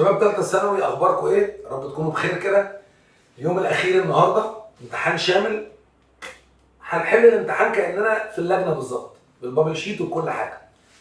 شباب ثالثة ثانوي، اخباركم ايه؟ يا رب تكونوا بخير كده. اليوم الاخير النهارده امتحان شامل، هنحل الامتحان كاننا في اللجنة بالظبط، بال bubble sheet وكل حاجة.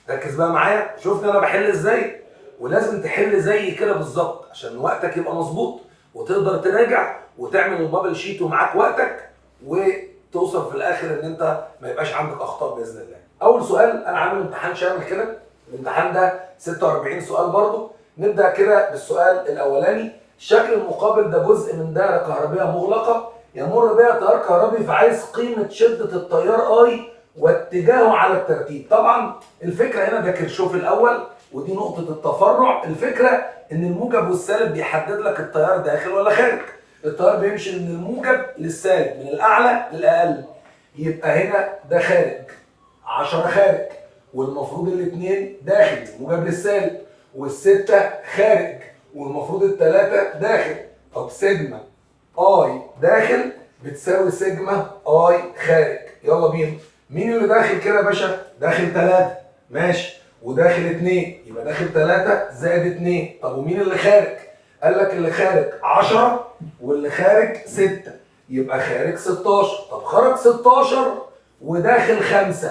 ركز بقى معايا، شوفني انا بحل ازاي، ولازم تحل زي كده بالظبط عشان وقتك يبقى مظبوط وتقدر تراجع وتعمل ال bubble sheet ومعاك وقتك، وتوصل في الاخر ان انت ما يبقاش عندك اخطاء باذن الله. اول سؤال، انا عامل امتحان شامل كده، الامتحان ده 46 سؤال برضو. نبدا كده بالسؤال الاولاني. الشكل المقابل ده جزء من دائرة كهربيه مغلقة يمر بها تيار كهربي، فعايز قيمة شده التيار I واتجاهه على الترتيب. طبعا الفكرة هنا ده كيرشوف الاول، ودي نقطة التفرع. الفكرة ان الموجب والسالب بيحدد لك التيار داخل ولا خارج. التيار بيمشي من الموجب للسالب، من الاعلى للاقل، يبقى هنا ده خارج 10 خارج، والمفروض الاثنين داخل الموجب للسالب، والستة خارج والمفروض الثلاثة داخل. طب sigma I داخل بتساوي sigma I خارج. يلا بينا، مين اللي داخل كده يا باشا؟ داخل 3، ماشي، وداخل 2، يبقى داخل 3 زائد 2. طب ومين اللي خارج؟ قال لك اللي خارج 10 واللي خارج 6، يبقى خارج 16. طب خرج 16 وداخل 5،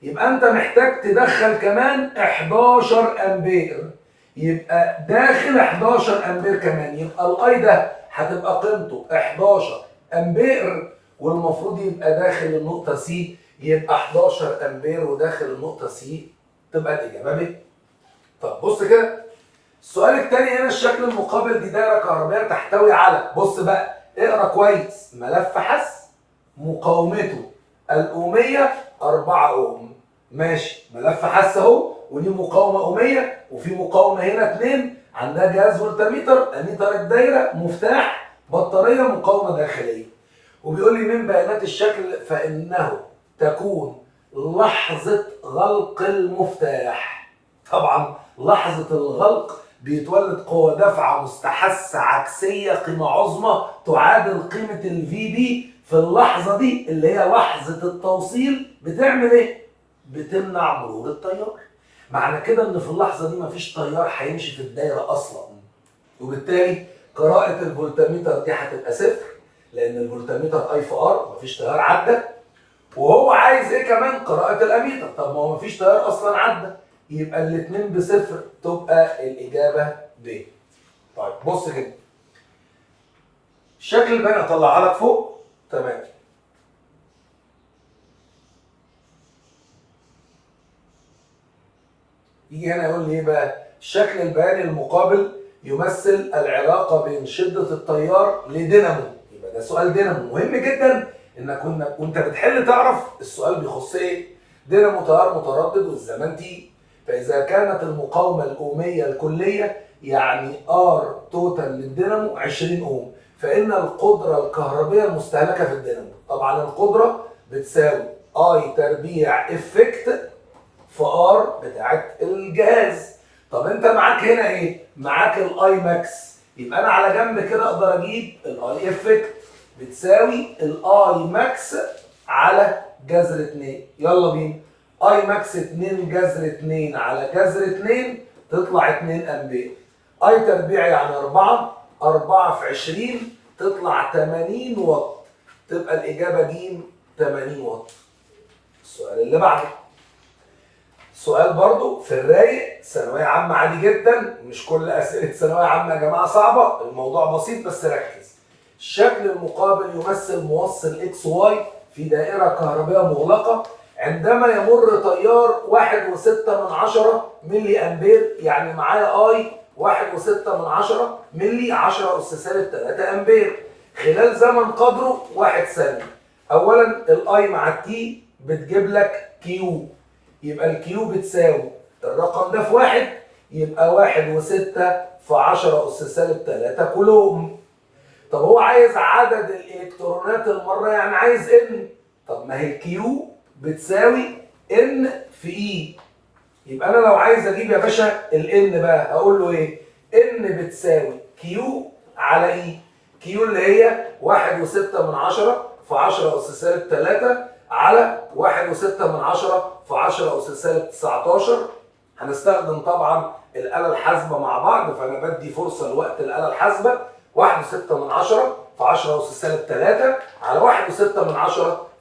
يبقى انت محتاج تدخل كمان 11 امبير، يبقى داخل 11 امبير كمان، يبقى ال I ده هتبقى قيمته 11 امبير، والمفروض يبقى داخل النقطة C، يبقى 11 امبير وداخل النقطة C، تبقى الإجابة ب. طب بص كده السؤال الثاني هنا، الشكل المقابل دي دايرة كهربائية تحتوي على، بص بقى اقرا كويس، ملف حث مقاومته الأومية 4 أوم، ماشي، ملف حث اهو وليه مقاومة أومية، وفي مقاومة هنا 2، عندها جهاز فولتميتر، أميتر الدايرة، مفتاح، بطارية، مقاومة داخلية. وبيقول لي من بيانات الشكل فإنه تكون لحظة غلق المفتاح. طبعا لحظة الغلق بيتولد قوة دفعة مستحثة عكسية قيمة عظمى تعادل قيمة ال VB في اللحظة دي اللي هي لحظة التوصيل، بتعمل ايه؟ بتمنع مرور التيار. معنى كده ان في اللحظة دي مفيش تيار هيمشي في الدايرة اصلا، وبالتالي قراءة الفولتميتر دي هتبقى صفر، لان الفولتميتر I في R، مفيش تيار عدى. وهو عايز ايه كمان؟ قراءة الاميتر. طب ما هو مفيش تيار اصلا عدى، يبقى الاثنين بصفر، تبقى الاجابة ب. طيب بص كده الشكل البياني اطلعها لك فوق، تمام. يجي هنا يقول لي ايه بقى؟ الشكل البياني المقابل يمثل العلاقة بين شده التيار لدينامو. يبقى ده سؤال دينامو، مهم جدا انك وانت بتحل تعرف السؤال بيخص ايه. دينامو تيار متردد والزمن T، فاذا كانت المقاومة الاوميه الكلية يعني R total للدينامو 20 اوم، فان القدرة الكهربيه المستهلكه في الدينامو، طبعا القدرة بتساوي I تربيع effect في R بتاعت الجهاز. طب انت معاك هنا ايه؟ معاك ال I max، يبقى انا على جنب كده اقدر اجيب ال I effect بتساوي ال I max على جذر 2. يلا بينا، I max 2 جذر 2 على جذر 2 تطلع 2 امبير. I تربيع يعني 4، 4 في 20 تطلع 80 واط، تبقى الاجابة ج 80 واط. السؤال اللي بعده سؤال برضو في الرايق، ثانوية عامة عادي جدا، مش كل أسئلة ثانوية عامة يا جماعة صعبة، الموضوع بسيط بس ركز. الشكل المقابل يمثل موصل XY في دائرة كهربية مغلقة عندما يمر تيار 1.6 ملي أمبير، يعني معايا I 1.6 ملي 10 أس سالب 3 أمبير خلال زمن قدره 1 ثانية. أولا ال I مع ال T بتجيب لك Q، يبقى ال Q بتساوي الرقم ده في 1، يبقى 1.6 في 10 أس سالب 3 كولوم. طب هو عايز عدد الإلكترونات المرة، يعني عايز N. طب ما هي ال Q بتساوي N في E، يبقى أنا لو عايز أجيب يا باشا ال N بقى هقول له إيه؟ N بتساوي Q على E، Q اللي هي 1.6 في 10 أس سالب 3 على 1.6 في 10 أس سالب 19، هنستخدم طبعا الآلة الحاسبة مع بعض، فأنا بدي فرصة لوقت الآلة الحاسبة. 1.6 في 10 أس سالب 3 على 1.6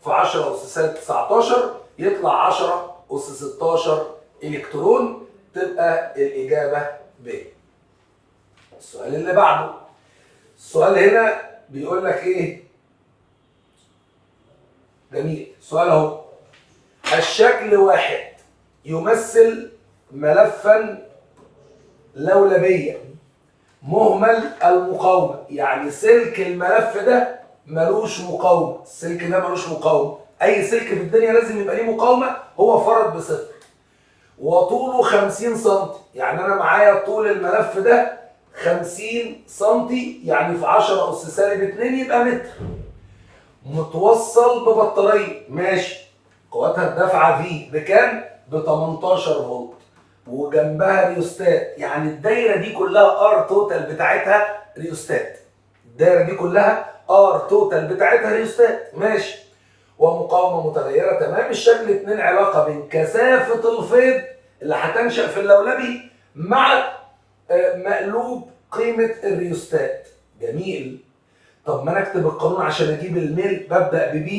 في 10 أس سالب 19 يطلع 10 أس 16 إلكترون، تبقى الإجابة ب. السؤال اللي بعده، السؤال هنا بيقول لك إيه؟ جميل، السؤال أهو. الشكل واحد يمثل ملفا لولبيا مهمل المقاومة، يعني سلك الملف ده ملوش مقاومة، السلك ده ملوش مقاومة، أي سلك في الدنيا لازم يبقى ليه مقاومة، هو فرض بصفر. وطوله 50 سم، يعني أنا معايا طول الملف ده 50 سم، يعني في 10 أس سالب 2 يبقى متر. متوصل ببطارية، ماشي، قوتها الدافعة V بكام؟ ب 18 فولت، وجنبها ريوستات، يعني الدايرة دي كلها R total بتاعتها ريوستات، الدايرة دي كلها R total بتاعتها ريوستات، ماشي، ومقاومة متغيرة، تمام. الشكل 2 علاقة بين كثافة الفيض اللي هتنشأ في اللولبي مع مقلوب قيمة الريوستات. جميل. طب ما انا اكتب القانون عشان اجيب الميل، ببدأ ب B،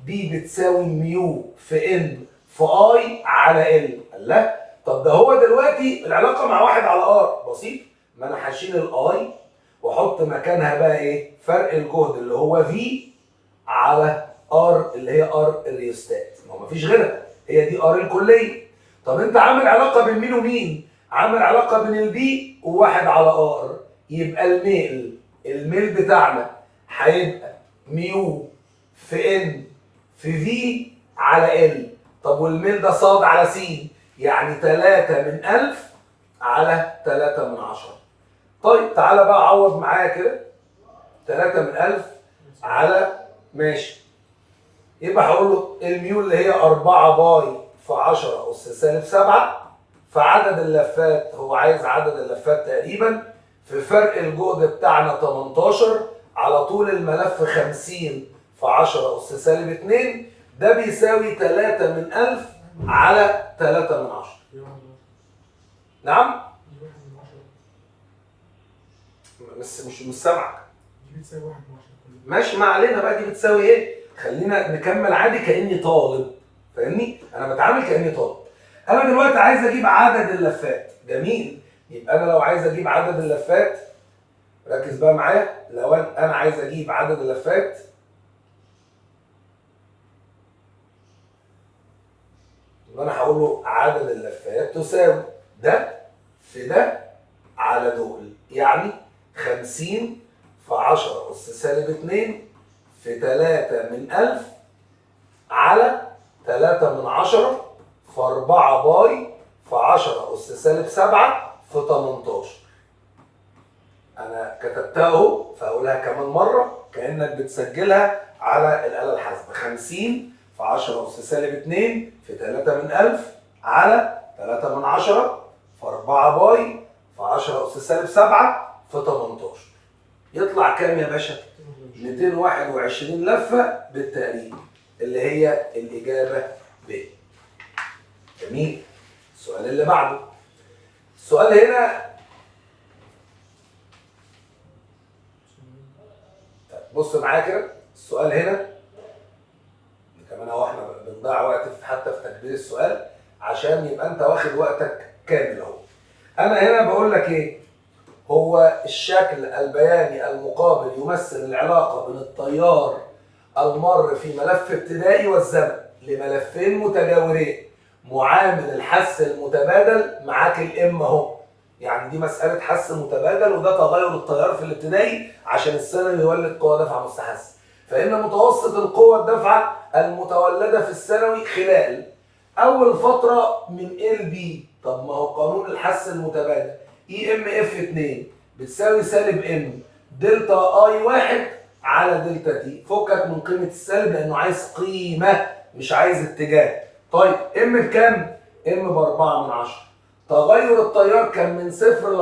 B بتساوي mu في N في I على L. لا، طب ده هو دلوقتي العلاقة مع 1 على R، بسيط، ما انا هشيل ال I واحط مكانها بقى ايه؟ فرق الجهد اللي هو V على R اللي هي R الريوستات، ما هو مفيش غيرها، هي دي R الكلية. طب انت عامل علاقة بين مين ومين؟ عامل علاقة بين ال B وواحد على R، يبقى الميل، الميل بتاعنا هيبقى mu في N في V على L. طب والميل ده صاد على س، يعني 3 من 1000 على 3 من 10. طيب تعالى بقى عوض معايا كده، 3 من 1000 على، ماشي، يبقى هقول له ال mu اللي هي 4 pi في 10 أس سالب 7 في عدد اللفات، هو عايز عدد اللفات تقريبا، في فرق الجهد بتاعنا 18 على طول الملف 50 في 10 أس سالب 2، ده بيساوي 3 من 1000 على 3 من 10. نعم؟ بس مش سامعك. دي بتساوي 1 من 10. ماشي، ما علينا بقى، دي بتساوي ايه؟ خلينا نكمل عادي كأني طالب، فاهمني؟ أنا بتعامل كأني طالب. أنا دلوقتي عايز أجيب عدد اللفات، جميل، يبقى أنا لو عايز أجيب عدد اللفات، ركز بقى معايا، لو أنا عايز أجيب عدد اللفات يبقى أنا هقول له عدد اللفات تساوي ده في ده على دول، يعني 50 في 10 أس سالب 2 في 3 من 1000 على 3 من 10 في 4 pi في 10 أس سالب 7 في 18. أنا كتبتها أهو، فهقولها كمان مرة كأنك بتسجلها على الآلة الحاسبة. 50 في 10 أس سالب 2 في 3 من 1000 على 3 من 10 في 4 pi في 10 أس سالب 7 في 18. يطلع كام يا باشا؟ 221 لفة بالتقريب، اللي هي الإجابة ب. جميل. السؤال اللي بعده، السؤال هنا، طيب بص معايا كده، السؤال هنا كمان اهو، احنا بنضيع وقت حتى في تكبير السؤال عشان يبقى انت واخد وقتك كامل اهو. انا هنا بقول لك ايه؟ هو الشكل البياني المقابل يمثل العلاقة بين التيار المر في ملف ابتدائي والزمن لملفين متجاورين، معامل الحث المتبادل معاك الام اهو، يعني دي مسألة حث متبادل وده تغير التيار في الابتدائي عشان الثانوي يولد قوة دافعة مستحثة، فإن متوسط القوة الدافعة المتولدة في الثانوي خلال أول فترة من A ل B. طب ما هو قانون الحث المتبادل EMF 2 بتساوي سالب M delta I 1 على delta t، فكك من قيمة السالب لأنه عايز قيمة مش عايز اتجاه. طيب M بكام؟ M ب4 من 10. تغير التيار كان من 0 ل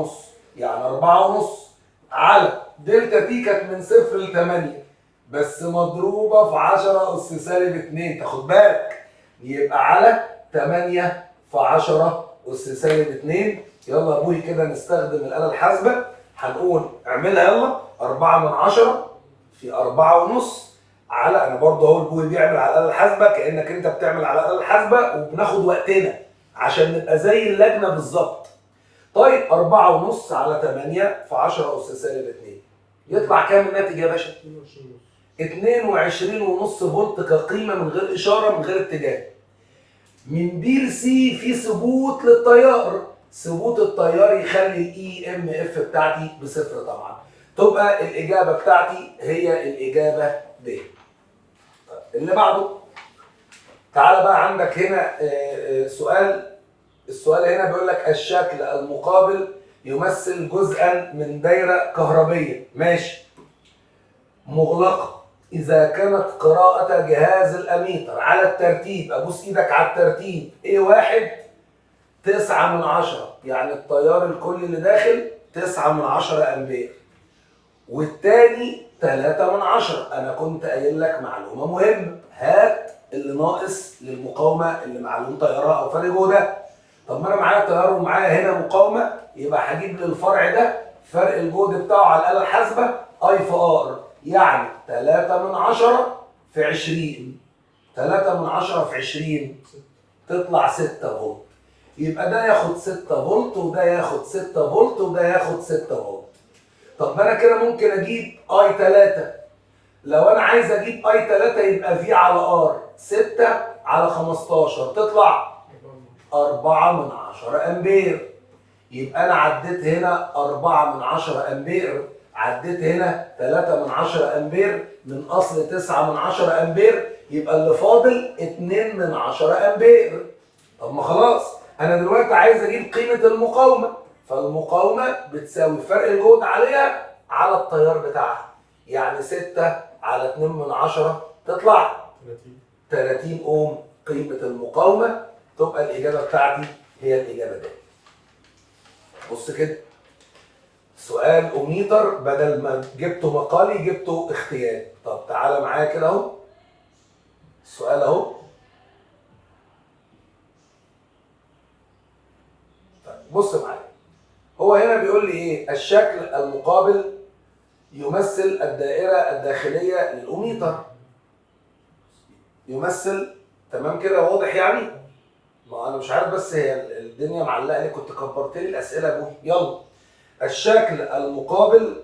4.5، يعني 4.5 على delta t كانت من 0 ل 8 بس مضروبة في 10 أس سالب 2، تاخد بالك، يبقى على 8 في 10 اس سالب 2. يلا يا ابوي كده نستخدم الآلة الحاسبة، هنقول اعملها يلا 4 من 10 في 4.5 على، انا برضه اهو البوي بيعمل على الآلة الحاسبة كأنك انت بتعمل على الآلة الحاسبة، وبناخد وقتنا عشان نبقى زي اللجنة بالظبط. طيب 4.5 على 8 في 10 اس سالب 2 يطلع كام الناتج يا باشا؟ 22.5 فولت كقيمة من غير إشارة من غير اتجاه. من B ل C في ثبوت للتيار، ثبوت التيار يخلي ال EMF بتاعتي بصفر طبعا. تبقى الإجابة بتاعتي هي الإجابة ب. طيب اللي بعده، تعالى بقى عندك هنا سؤال. السؤال هنا بيقول لك الشكل المقابل يمثل جزءا من دايرة كهربية ماشي مغلقة، إذا كانت قراءة جهاز الأميتر على الترتيب، أبوس إيدك على الترتيب، A1 9 من 10، يعني التيار الكلي اللي داخل 9 من 10 أمبير، والتاني 3 من 10. أنا كنت قايل لك معلومة مهمة، هات اللي ناقص للمقاومة اللي معلوم تيارها أو فرق جهدها. طب ما أنا معايا تيار ومعايا هنا مقاومة، يبقى هجيب للفرع ده فرق الجهد بتاعه على الآلة الحاسبة I في R، يعني 3 من 10 في 20، 3 من 10 في 20 تطلع 6 فولت. يبقى ده ياخد 6 فولت وده ياخد 6 فولت وده ياخد 6 فولت. طب ما انا كده ممكن اجيب I 3. لو انا عايز اجيب I 3 يبقى V على R 6 على 15 تطلع 4 من 10 امبير. يبقى انا عديت هنا 4 من 10 امبير، عديت هنا 3 من 10 امبير من اصل 9 من 10 امبير، يبقى اللي فاضل 2 من 10 امبير. طب ما خلاص انا دلوقتي عايز اجيب قيمة المقاومة، فالمقاومة بتساوي فرق الجهد عليها على التيار بتاعها، يعني 6 على 2 من 10 تطلع 30 اوم قيمة المقاومة. تبقى الإجابة بتاعتي هي الإجابة دي. بص كده، سؤال أوميتر بدل ما جبته مقالي جبته اختياري. طب تعالى معايا كده أهو، السؤال أهو. طيب بص معايا، هو هنا بيقول لي إيه؟ الشكل المقابل يمثل الدائرة الداخلية للأوميتر. يمثل، تمام كده واضح يعني؟ ما انا مش عارف بس هي الدنيا معلقه ليه، كنت كبرت لي الاسئلة يا ابوي. يلا، الشكل المقابل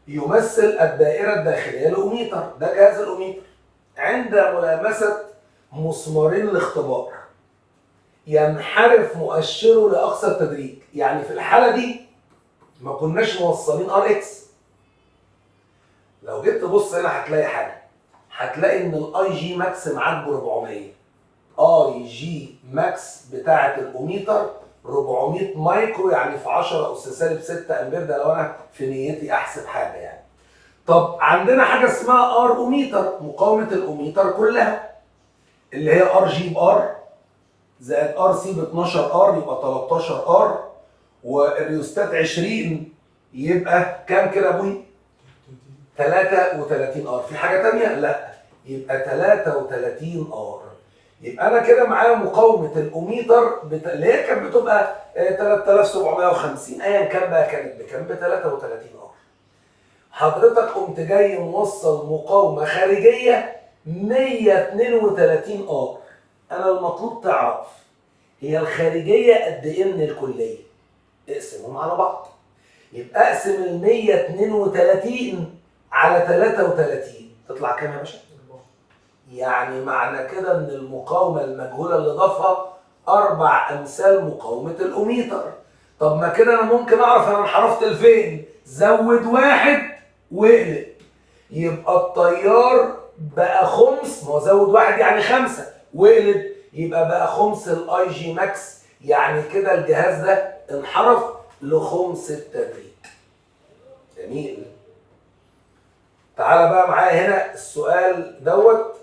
يمثل الدائرة الداخلية للاوميتر، ده جهاز الاوميتر، عند ملامسه مسمارين الاختبار ينحرف مؤشره لاقصى التدريج. يعني في الحالة دي ما كناش موصلين RX. لو جيت تبص هنا هتلاقي حاجة، هتلاقي ان ال IG max معاك ب 400. IG max بتاعه الاوميتر 400 مايكرو، يعني في 10 اس سالب 6 امبير، ده لو انا في نيتي احسب حاجة يعني. طب عندنا حاجة اسمها R ohmmeter، مقاومة الاوميتر كلها اللي هي RG ب R زائد RC ب 12 R يبقى 13 R، والريوستات 20 يبقى كام كده يا ابوي؟ 33 R. في حاجة ثانية؟ لا، يبقى 33 R. يبقى انا كده معايا مقاومة الاوميتر اللي هي كانت بتبقى 3750 ايا كان بقى، كانت بكام؟ ب 33 R. حضرتك قمت جاي موصل مقاومة خارجية 132 R. انا المطلوب تعرف هي الخارجية قد ايه من الكلية، اقسمهم على بعض. يبقى اقسم ال 132 على 33 تطلع كام يا باشا؟ يعني معنى كده ان المقاومة المجهولة اللي ضافها 4 امثال مقاومة الاوميتر. طب ما كده انا ممكن اعرف انا انحرفت لفين، زود 1 واقلب، يبقى التيار بقى خمس، ما هو زود 1 يعني 5 واقلب، يبقى بقى خمس ال IG max، يعني كده الجهاز ده انحرف لخمس التدريج. جميل. تعالى بقى معايا هنا السؤال دوت،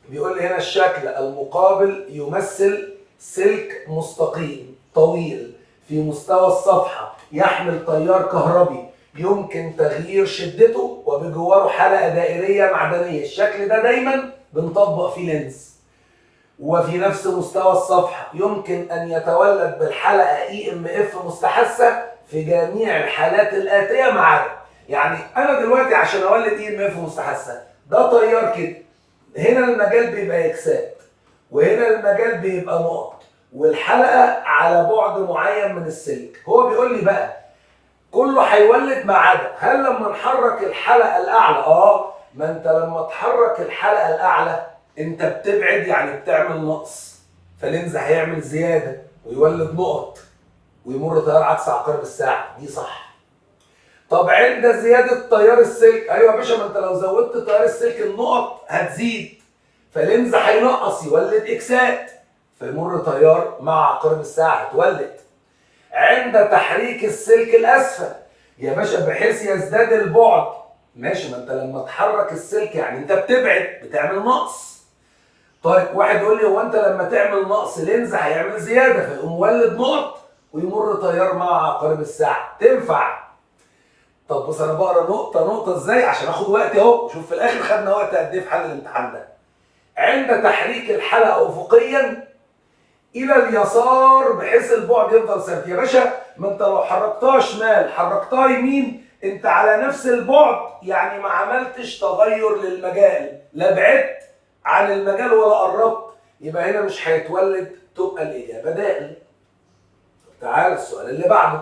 بيقول لي هنا الشكل المقابل يمثل سلك مستقيم طويل في مستوى الصفحة يحمل تيار كهربي يمكن تغيير شدته وبجواره حلقة دائرية معدنية. الشكل ده دايما بنطبق فيه لينز. وفي نفس مستوى الصفحة يمكن أن يتولد بالحلقة EMF مستحثة في جميع الحالات الآتية ما عدا. يعني أنا دلوقتي عشان أولد EMF مستحثة ده تيار كده، هنا المجال بيبقى اكسات وهنا المجال بيبقى نقط، والحلقة على بعد معين من السلك. هو بيقول لي بقى كله هيولد ما عدا، هل لما نحرك الحلقة الأعلى؟ ما أنت لما تحرك الحلقة الأعلى أنت بتبعد، يعني بتعمل نقص، فلينز هيعمل زيادة ويولد نقط ويمر تيار عكس عقارب الساعة، دي صح. طب عند زيادة تيار السلك، أيوه يا باشا، ما أنت لو زودت تيار السلك النقط هتزيد، فلينز هينقص يولد إكسات، فيمر تيار مع عقارب الساعة هتولد. عند تحريك السلك الأسفل يا باشا بحيث يزداد البعد، ماشي، ما أنت لما تحرك السلك يعني أنت بتبعد، بتعمل نقص. طيب واحد يقول لي هو أنت لما تعمل نقص لينز هيعمل زيادة، فيقوم مولد نقط ويمر تيار مع عقارب الساعة، تنفع. طب بص أنا بقرا نقطة نقطة إزاي عشان آخد وقتي أهو، شوف في الآخر خدنا وقت قد إيه في حل الامتحان ده. عند تحريك الحلقة أفقيا إلى اليسار بحيث البعد يفضل ثابت. يا باشا ما أنت لو حركتها شمال حركتها يمين أنت على نفس البعد، يعني ما عملتش تغير للمجال، لا بعدت عن المجال ولا قربت، يبقى هنا مش هيتولد، تبقى الإجابة دال. تعال السؤال اللي بعده.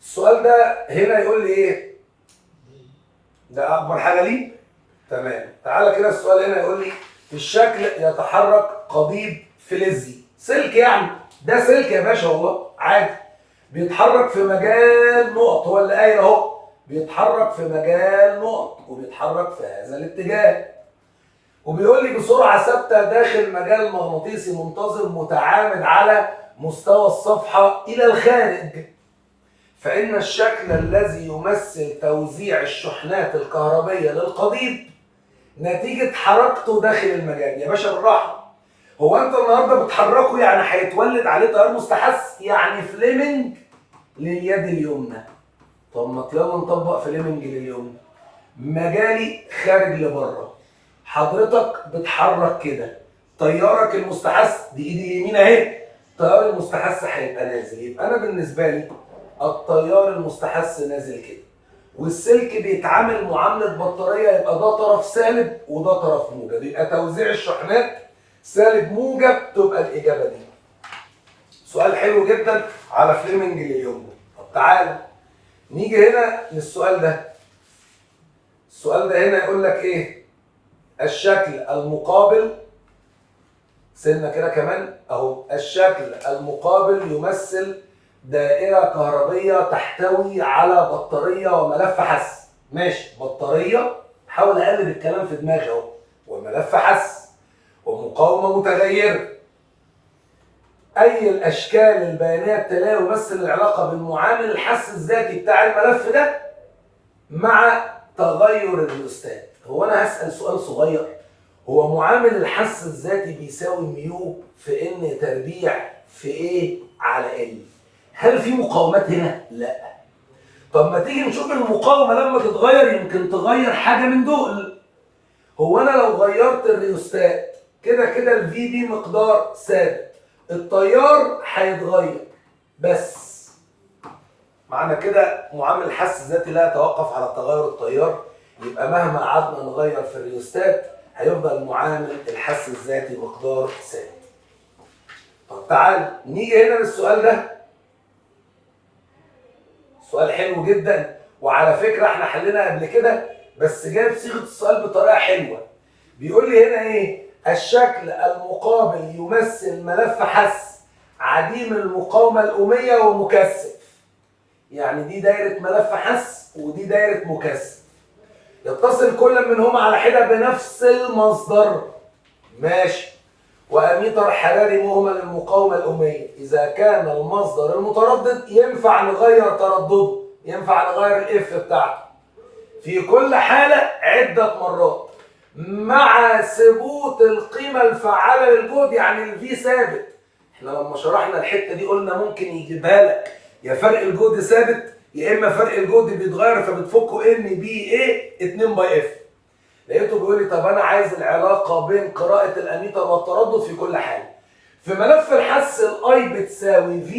السؤال ده هنا يقول لي إيه؟ ده أكبر حاجة ليه؟ تمام. تعالى كده السؤال هنا يقول لي في الشكل يتحرك قضيب فلزي، سلك يعني، ده سلك يا باشا والله عادي، بيتحرك في مجال نقط، هو اللي قايل اهو بيتحرك في مجال نقط وبيتحرك في هذا الاتجاه، وبيقول لي بسرعة ثابتة داخل مجال مغناطيسي منتظم متعامد على مستوى الصفحة الى الخارج، فإن الشكل الذي يمثل توزيع الشحنات الكهربية للقضيب نتيجة حركته داخل المجال. يا باشا بالراحة، هو أنت النهارده بتحركه يعني هيتولد عليه تيار مستحث، يعني فليمنج لليد اليمنى. طب ما يلا نطبق فليمنج لليمنى. مجالي خارج لبره، حضرتك بتحرك كده، تيارك المستحث دي ايدي اليمين اهي، التيار المستحث هيبقى نازل، يبقى أنا بالنسبة لي التيار المستحث نازل كده، والسلك بيتعامل معاملة بطارية، يبقى ده طرف سالب وده طرف موجب، يبقى توزيع الشحنات سالب موجب، تبقى الإجابة دي. سؤال حلو جدا على فليمنج لليمنى. طب تعالى نيجي هنا للسؤال ده. السؤال ده هنا يقول لك إيه؟ الشكل المقابل، سنة كده كمان أهو، الشكل المقابل يمثل دائرة كهربية تحتوي على بطارية وملف حث. ماشي، بطارية، حاول أقلب الكلام في دماغي أهو، وملف حث ومقاومة متغيرة. أي الأشكال البيانية التالية يمثل العلاقة بين معامل الحث الذاتي بتاع الملف ده مع تغير الريوستات؟ هو أنا هسأل سؤال صغير، هو معامل الحث الذاتي بيساوي mu في N تربيع في A على L، هل في مقاومات هنا؟ لا. طب ما تيجي نشوف المقاومة لما تتغير يمكن تغير حاجة من دول. هو أنا لو غيرت الريوستات كده كده ال VB مقدار ثابت، التيار هيتغير بس. معنى كده معامل الحث الذاتي لا يتوقف على تغير التيار، يبقى مهما قعدنا نغير في الريوستات هيفضل معامل الحث الذاتي مقدار ثابت. طب تعال نيجي هنا للسؤال ده. سؤال حلو جدا، وعلى فكرة احنا حلينا قبل كده بس جايب صيغة السؤال بطريقة حلوة. بيقول لي هنا ايه؟ الشكل المقابل يمثل ملف حث عديم المقاومة الأمية ومكثف. يعني دي دايرة ملف حث ودي دايرة مكثف. يتصل كل منهما على حدة بنفس المصدر. ماشي. وأميتر حراري مهمل المقاومة الأمية. إذا كان المصدر المتردد ينفع نغير تردده، ينفع نغير الإف بتاعته في كل حالة عدة مرات مع ثبوت القيمة الفعالة للجهد، يعني الفي ثابت. احنا لما شرحنا الحتة دي قلنا ممكن يجيبها لك يا فرق الجهد ثابت يا اما فرق الجهد بيتغير، فبتفكه N B A 2 pi F. لقيته بيقول لي طب انا عايز العلاقة بين قراءة الاميتر والتردد في كل حاله. في ملف الحس ال I بتساوي V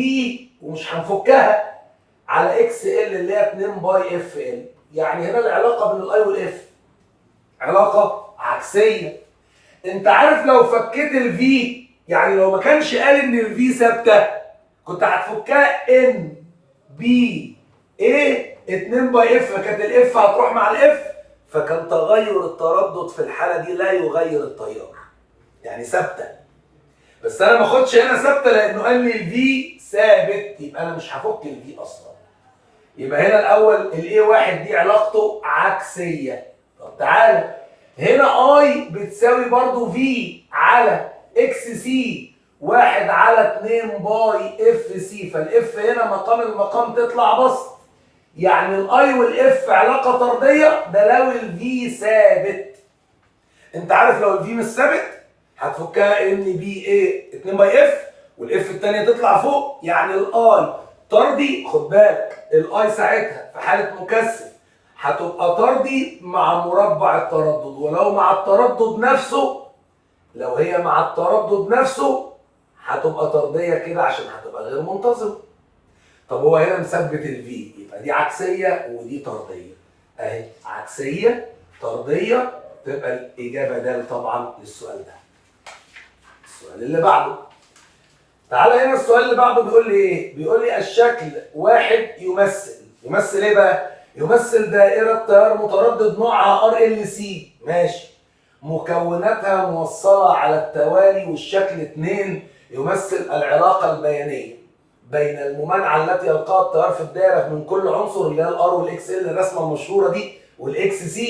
ومش هنفكها على XL اللي هي 2 pi F L. يعني هنا العلاقة بين ال I وال F علاقة عكسية. انت عارف لو فكيت ال V، يعني لو ما كانش قال ان ال V ثابتة كنت هتفكها N B A 2 pi F، فكانت ال F هتروح مع ال F، فكان تغير التردد في الحالة دي لا يغير التيار، يعني ثابتة. بس انا ما اخدش هنا ثابتة لانه قال لي ال V ثابت، يبقى انا مش هفك ال V اصلا. يبقى هنا الاول ال A واحد دي علاقته عكسية. طب تعالى هنا I بتساوي برضو V على XC 1 على 2 pi F C، فال F هنا مقام المقام تطلع بسط، يعني ال I وال F علاقة طرديه، ده لو ال V ثابت. انت عارف لو ال V مش ثابت هتفكها N B A 2 pi F، وال F الثانية تطلع فوق، يعني ال I طردي. خد بالك ال I ساعتها في حاله مكثف هتبقى طردي مع مربع التردد، ولو مع التردد نفسه، لو هي مع التردد نفسه هتبقى طرديه كده عشان هتبقى غير منتظمة. طب هو هنا مثبت ال V، يبقى دي عكسية ودي طرديه، اهي عكسية طرديه، تبقى الاجابة د طبعا للسؤال ده. السؤال اللي بعده، تعالى هنا السؤال اللي بعده بيقول لي ايه؟ بيقول لي الشكل واحد يمثل ايه بقى؟ يمثل دائرة تيار متردد نوعها RLC، ماشي، مكوناتها موصلة على التوالي، والشكل 2 يمثل العلاقة البيانية بين الممانعة التي يلقاها التيار في الدائرة من كل عنصر اللي هي ال R وال XL الرسمة المشهورة دي وال XC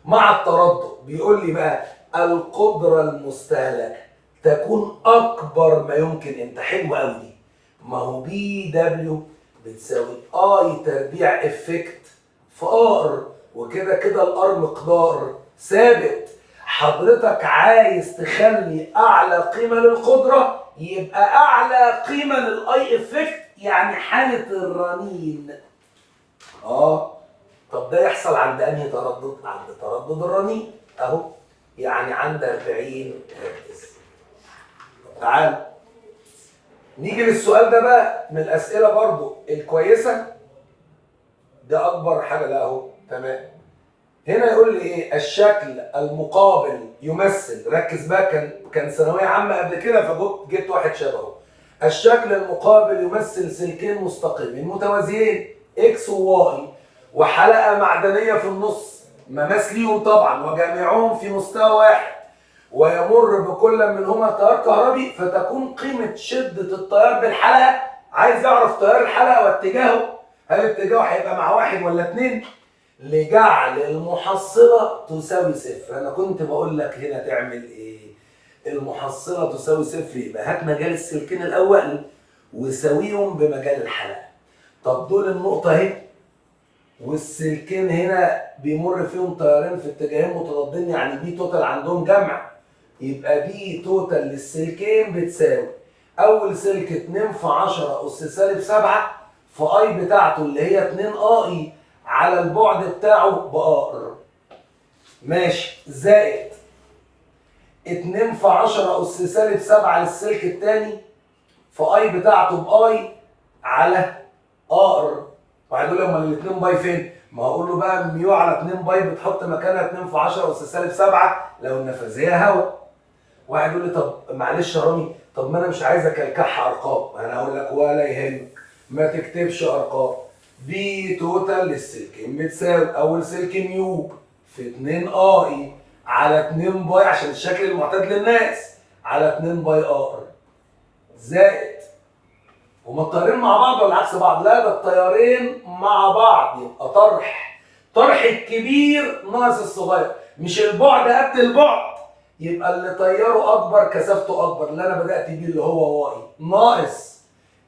مع التردد. بيقول لي بقى القدرة المستهلكة تكون أكبر ما يمكن. انت حلو قوي دي، ما هو P W بتساوي I تربيع effect في R، وكده كده ال R مقدار ثابت. حضرتك عايز تخلي اعلى قيمة للقدرة، يبقى اعلى قيمة لل I effect، يعني حاله الرنين. طب ده يحصل عند انهي تردد؟ عند تردد الرنين اهو، يعني عند 40 هرتز. طب تعال نيجي للسؤال ده بقى من الاسئلة برضو الكويسة، ده اكبر حاجة ده اهو، تمام. هنا يقول لي ايه؟ الشكل المقابل يمثل، ركز بقى، كان ثانوية عامة قبل كده فجبت واحد شبهه. الشكل المقابل يمثل سلكين مستقيمين متوازيين X و Y، وحلقه معدنية في النص مماس ليهم طبعا، وجميعهم في مستوى واحد، ويمر بكل منهما تيار كهربي، فتكون قيمة شده التيار بالحلقة. عايز يعرف تيار الحلقة واتجاهه، هل اتجاهه هيبقى مع واحد ولا اتنين؟ لجعل المحصلة تساوي صفر. أنا كنت بقول لك هنا تعمل إيه؟ المحصلة تساوي صفر، يبقى هات مجال السلكين الأول وساويهم بمجال الحلقة. طب دول النقطة أهي، والسلكين هنا بيمر فيهم تيارين في اتجاهين متضادين، يعني P total عندهم جمع، يبقى P total للسلكين بتساوي أول سلك 2 في 10 أس سالب 7 في I بتاعته اللي هي 2 I على البعد بتاعه ب R، ماشي، زائد 2 في 10 أس سالب 7 للسلك الثاني في I بتاعته ب I على R. واحد يقول لي امال ال 2 pi فين؟ ما هقول له بقى mu على 2 pi بتحط مكانها 2 في 10 أس سالب 7 لو النفاذية هواء. واحد يقول لي طب معلش يا رامي، طب ما انا مش عايز اكلكعها ارقام. انا هقول لك ولا يهمك، ما تكتبش ارقام. P total للسلكين بتساوي اول سلك mu في 2 I على 2 pi عشان الشكل المعتاد للناس على 2 pi R زائد، هما التيارين مع بعض ولا عكس بعض؟ لا ده التيارين مع بعض، يبقى طرح الكبير ناقص الصغير، مش البعد قد البعد، يبقى اللي تياره اكبر كثافته اكبر اللي انا بدات بيه اللي هو Y ناقص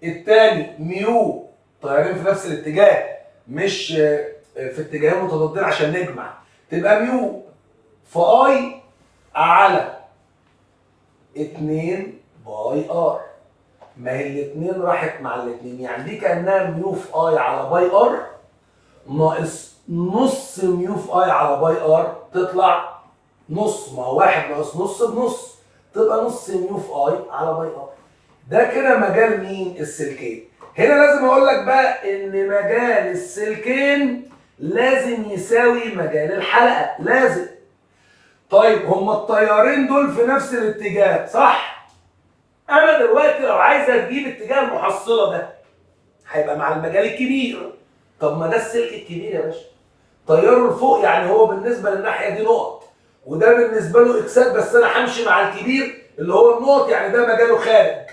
التاني mu، تيارين في نفس الاتجاه مش في اتجاهين متضادين عشان نجمع، تبقى mu في I على 2 pi R. ما هي الاتنين راحت مع الاتنين، يعني دي كانها mu في I على pi R ناقص نص mu في I على pi R، تطلع نص، ما هو واحد ناقص نص بنص، تبقى نص mu في I على pi R. ده كده مجال مين؟ السلكين. هنا لازم اقول لك بقى ان مجال السلكين لازم يساوي مجال الحلقة، لازم. طيب هما التيارين دول في نفس الاتجاه صح؟ انا دلوقتي لو عايز اجيب اتجاه المحصلة ده هيبقى مع المجال الكبير. طب ما ده السلك الكبير يا باشا، تياره لفوق، يعني هو بالنسبة للناحيه دي نقط، وده بالنسبة له اكسات، بس انا همشي مع الكبير اللي هو النقط، يعني ده مجاله خارج.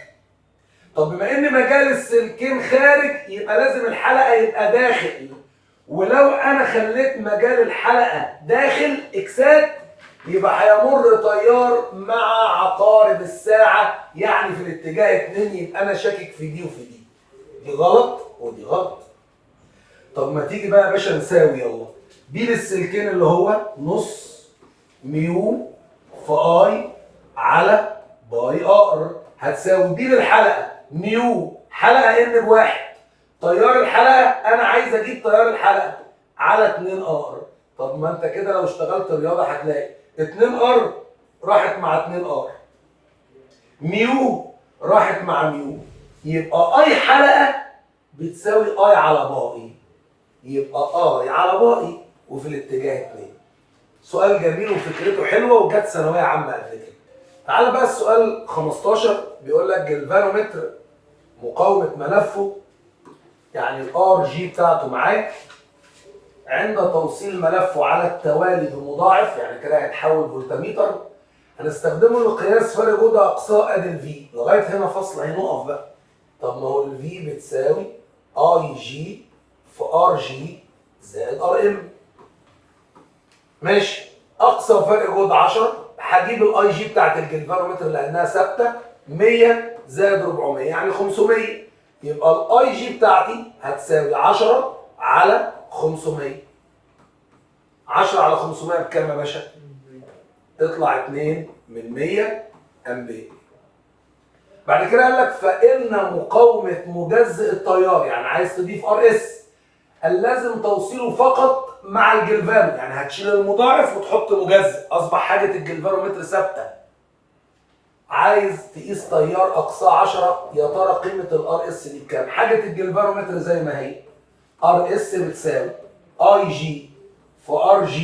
طب بما ان مجال السلكين خارج يبقى لازم الحلقة يبقى داخل، ولو انا خليت مجال الحلقة داخل اكسات يبقى هيمر تيار مع عقارب الساعة، يعني في الاتجاه 2، يبقى انا شاكك في دي وفي دي، دي غلط ودي غلط. طب ما تيجي بقى يا باشا نساوي، يلا B للسلكين اللي هو نص mu في I على pi R هتساوي B للحلقة mu حلقة N بواحد، تيار الحلقة انا عايز اجيب تيار الحلقة على 2 R. طب ما انت كده لو اشتغلت رياضة هتلاقي 2 R راحت مع 2 R، mu راحت مع mu، يبقى I حلقة بتساوي I على pi، يبقى I على pi وفي الاتجاه 2. سؤال جميل وفكرته حلوة وجت ثانوية عامة قبل كده. تعال بقى السؤال 15 بيقول لك جلفانومتر مقاومة ملفه، يعني ال RG بتاعته معاك، عند توصيل ملفه على التوالي بمضاعف، يعني كده هيتحول فولتميتر، هنستخدمه لقياس فرق جهد اقصاه ادي ال V. لغاية هنا فصل هنقف بقى. طب ما هو ال V بتساوي IG في RG زائد RM. ماشي، اقصى فرق جهد 10، هجيب ال IG بتاعت الجلفانومتر لانها ثابتة 100 زائد 400 يعني 500، يبقى ال IG بتاعتي هتساوي 10 على 500. 10 على 500 بكام يا باشا؟ تطلع 2 من 100 امبير. بعد كده قال لك فإن مقاومة مجزئ التيار، يعني عايز تضيف RS، قال لازم توصيله فقط مع الجلفانو، يعني هتشيل المضاعف وتحط مجزئ، اصبح حاجة الجلفانومتر ثابتة. عايز تقيس تيار اقصاه 10، يا ترى قيمة ال RS دي بكام؟ حاجة الجلفانومتر زي ما هي، RS بتساوي IG في RG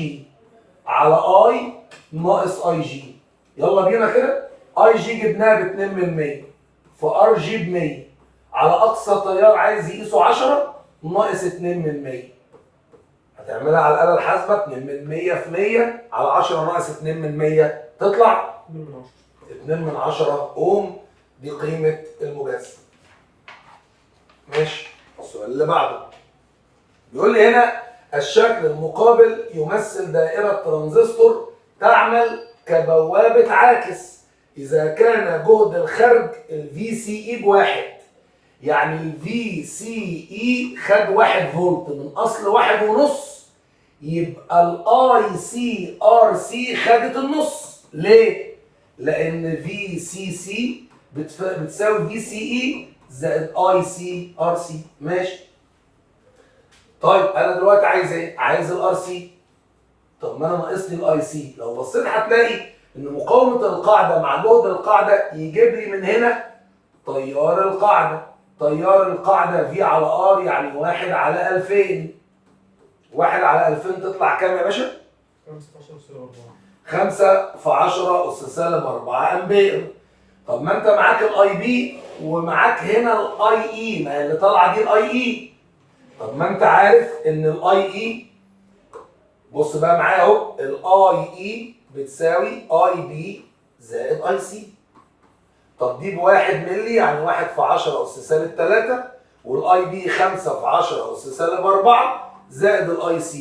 على I ناقص IG. يلا بينا كده، IG جبناها ب 2 من 100 في RG ب 100 على اقصى تيار عايز يقيسه 10 ناقص 2 من 100. هتعملها على الآلة الحاسبة 2 من 100 في 100 على 10 ناقص 2 من 100 تطلع 2 من 10. 2 من 10 اوم، دي قيمة المجزء. ماشي، السؤال اللي بعده بيقول لي هنا الشكل المقابل يمثل دائرة ترانزستور تعمل كبوابة عاكس إذا كان جهد الخرج ال VCE بواحد، يعني ال VCE خد 1 فولت من أصل 1.5، يبقى ال ICRC خدت النص. ليه؟ لأن VCC بتساوي VCE زائد ICRC. ماشي. طيب أنا دلوقتي عايز إيه؟ عايز ال RC. طب ما أنا ناقصني ال IC. لو بصيت هتلاقي إن مقاومة القاعدة مع جهد القاعدة يجيب لي من هنا تيار القاعدة. تيار القاعدة V على R يعني 1 على 2000. 1 على 2000 تطلع كام يا باشا؟ 5 في 10 سالب 4. 5 في 10 أس سالب 4 أمبير. طب ما أنت معاك ال IB ومعاك هنا ال IE، ما هي اللي طالعة دي ال IE. طب ما أنت عارف إن ال IE، بص بقى معايا أهو، ال IE بتساوي IB زائد IC. طب دي ب1 ملي يعني 1 في 10 أس سالب 3، وال IB 5 في 10 أس سالب 4 زائد ال IC.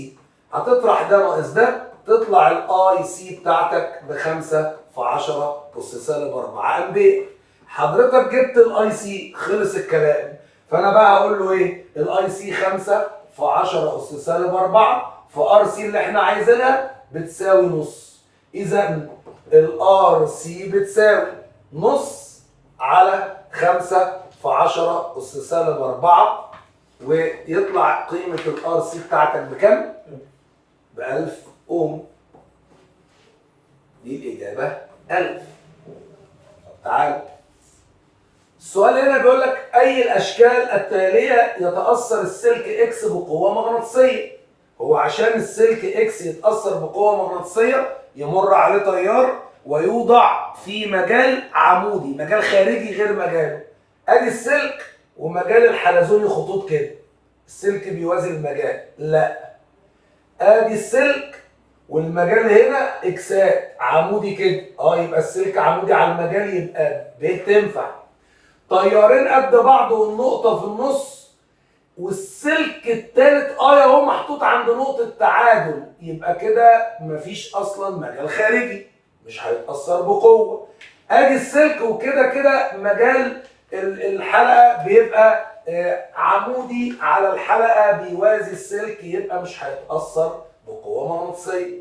هتطرح ده ناقص ده، تطلع ال IC بتاعتك ب5 في 10 أس سالب 4 امبير. حضرتك جبت ال IC، خلص الكلام. فانا بقى هقول له ايه؟ ال IC 5 في 10 أس سالب 4 في RC اللي احنا عايزينها بتساوي نص. اذا ال RC بتساوي نص على 5 في 10 أس سالب 4، ويطلع قيمة ال RC بتاعتك بكام؟ ب 1000 اوم. دي الاجابة 1000. طب تعال السؤال هنا بيقول لك اي الاشكال التالية يتاثر السلك X بقوة مغناطيسيه. هو عشان السلك X يتاثر بقوة مغناطيسيه يمر عليه تيار ويوضع في مجال عمودي، مجال خارجي غير مجاله. ادي السلك ومجال الحلزوني خطوط كده، السلك بيوازي المجال. لا، ادي السلك والمجال هنا اكسات عمودي كده، يبقى السلك عمودي على المجال، يبقى ب تنفع. تيارين قد بعض والنقطة في النص، والسلك الثالث اهو محطوط عند نقطة تعادل، يبقى كده مفيش اصلا مجال خارجي، مش هيتأثر بقوة. ادي السلك وكده كده مجال الحلقة بيبقى عمودي على الحلقة بيوازي السلك، يبقى مش هيتأثر بقوة مغناطيسية.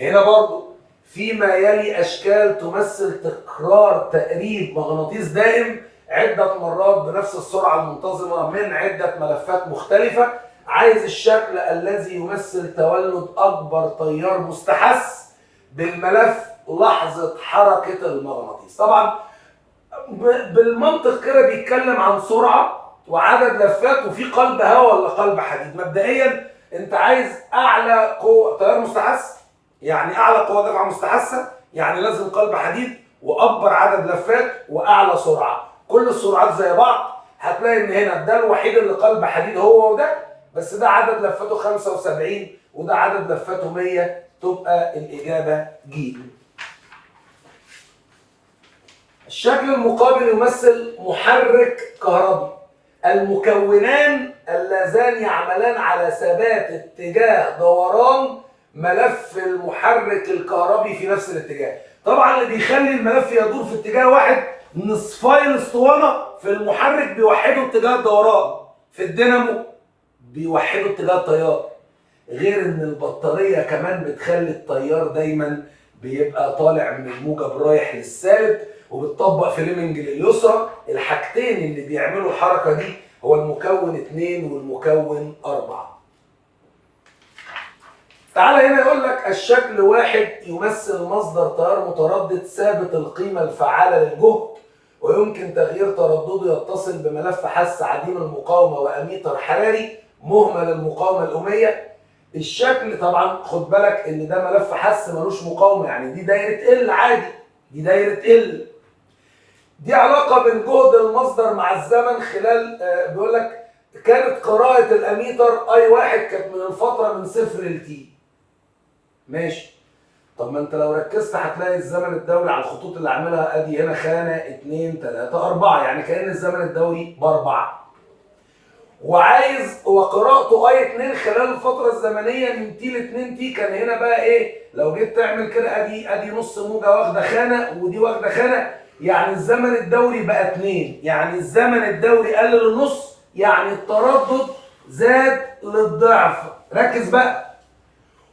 هنا برضو فيما يلي أشكال تمثل تكرار تقريب مغناطيس دائم عدة مرات بنفس السرعة المنتظمة من عدة ملفات مختلفة. عايز الشكل الذي يمثل تولد أكبر تيار مستحث بالملف لحظة حركة المغناطيس. طبعا بالمنطق كده بيتكلم عن سرعة وعدد لفات وفي قلب هواء ولا قلب حديد. مبدئيا انت عايز اعلى قوة تيار مستحث، يعني اعلى قوة دفعة مستحثة، يعني لازم قلب حديد واكبر عدد لفات واعلى سرعة. كل السرعات زي بعض. هتلاقي ان هنا ده الوحيد اللي قلب حديد هو وده، بس ده عدد لفاته 75 وده عدد لفاته 100، تبقى الإجابة ج. الشكل المقابل يمثل محرك كهربي، المكونان اللذان يعملان على ثبات اتجاه دوران ملف المحرك الكهربي في نفس الاتجاه. طبعا اللي بيخلي الملف يدور في اتجاه واحد نصفي الاسطوانة في المحرك بيوحدوا اتجاه الدوران، في الدينامو بيوحدوا اتجاه التيار. غير ان البطارية كمان بتخلي التيار دايما بيبقى طالع من الموجب رايح للسالب، وبتطبق فليمنج لليسرى. الحاجتين اللي بيعملوا الحركة دي هو المكون 2 والمكون 4. تعالى هنا يقول لك الشكل 1 يمثل مصدر تيار متردد ثابت القيمة الفعالة للجهد، ويمكن تغيير تردده، يتصل بملف حث عديم المقاومة وأميتر حراري مهمل المقاومة الأمية. الشكل طبعا خد بالك ان ده ملف حث ملوش مقاومة، يعني دي دايرة ال عادي، دي دايرة ال. دي علاقة بين جهد المصدر مع الزمن خلال بيقول لك كانت قراءة الاميتر I 1 كانت من الفترة من 0 ل T. ماشي. طب ما انت لو ركزت هتلاقي الزمن الدوري على الخطوط اللي عاملها ادي هنا خانة 2 3 4، يعني كأن الزمن الدوري ب4. وعايز وقراءته I 2 خلال الفترة الزمنية من T ل 2 T. كان هنا بقى ايه؟ لو جيت تعمل كده ادي نص موجة واخدة خانة ودي واخدة خانة، يعني الزمن الدوري بقى 2، يعني الزمن الدوري قل للنص، يعني التردد زاد للضعف. ركز بقى،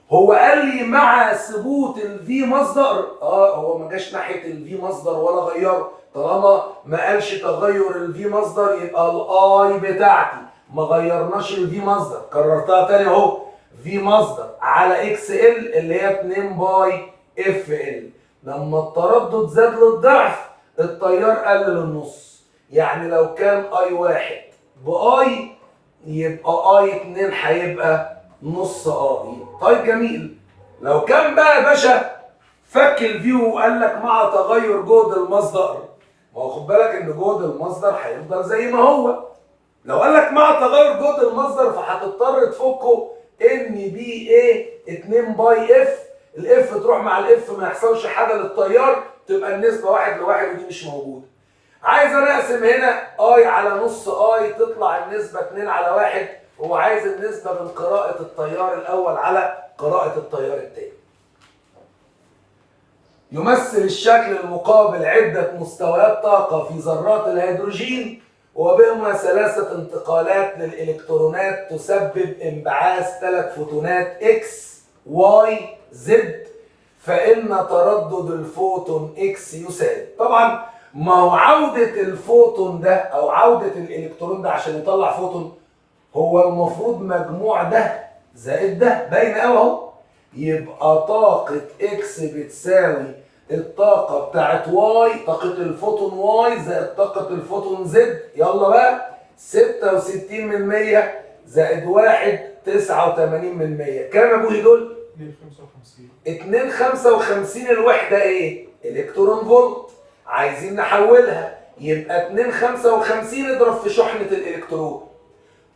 هو قال لي مع ثبوت ال V مصدر، هو ما جاش ناحية ال V مصدر ولا غيره، طالما ما قالش تغير ال V مصدر يبقى ال I بتاعتي ما غيرناش ال V مصدر. كررتها تاني اهو، V مصدر على X L اللي هي 2 pi F L. لما التردد زاد للضعف التيار قل للنص، يعني لو كان I 1 ب I يبقى I 2 هيبقى نص I. طيب جميل. لو كان بقى يا باشا فك ال V وقال لك مع تغير جهد المصدر، ما هو خد بالك ان جهد المصدر هيفضل زي ما هو. لو قال لك مع تغير جهد المصدر فهتضطر تفكه N B A 2 pi F، ال F تروح مع ال F ما يحصلش حاجة للتيار، تبقى النسبة 1 ل1 ودي مش موجودة. عايز انا اقسم هنا I على نص I تطلع النسبة 2 على 1، هو عايز النسبة من قراءة التيار الاول على قراءة التيار الثاني. يمثل الشكل المقابل عده مستويات طاقة في ذرات الهيدروجين وبهما 3 انتقالات للإلكترونات تسبب انبعاث 3 فوتونات X Y Z، فإن تردد الفوتون X يساوي. طبعا ما هو عودة الفوتون ده أو عودة الإلكترون ده عشان يطلع فوتون هو المفروض مجموع ده زائد ده، باين قوي أهو. يبقى طاقة X بتساوي الطاقة بتاعت Y، طاقة الفوتون Y زائد طاقة الفوتون Z، يلا بقى 66 من 100 زائد 1 89 من 100، كام يا ابوي دول؟ 2.55. 2.55 الوحدة ايه؟ الكترون فولت، عايزين نحولها يبقى 2.55 اضرب في شحنة الالكترون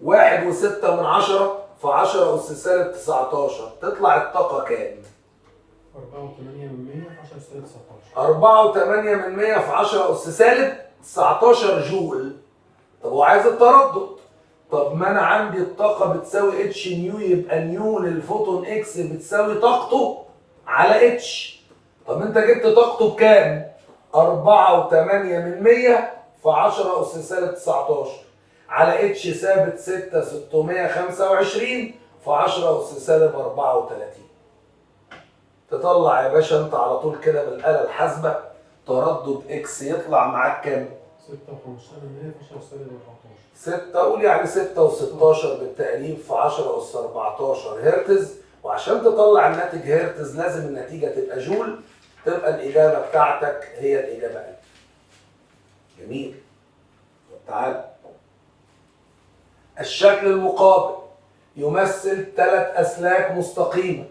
1.6 في 10 أس سالب 19، تطلع الطاقة كام؟ 4.8 في 10 سالب 19. 4.8 في 10 أس سالب 19 جول. طب هو عايز التردد، طب ما أنا عندي الطاقة بتساوي h nu، يبقى nu للفوتون X بتساوي طاقته على h. طب أنت جبت طاقته بكام؟ 4.8 في 10 أس سالب 19 على اتش ثابت 6,625 في 10 أس سالب 34. تطلع يا باشا انت على طول كده بالآلة الحاسبة تردد X يطلع معاك كام؟ 6.15 في 10 سالب 14. 6، قول يعني 6.16 بالتقريب في 10 أس 14 هرتز. وعشان تطلع الناتج هرتز لازم النتيجة تبقى جول، تبقى الإجابة بتاعتك هي الإجابة ألف. جميل. طب تعال، الشكل المقابل يمثل 3 أسلاك مستقيمة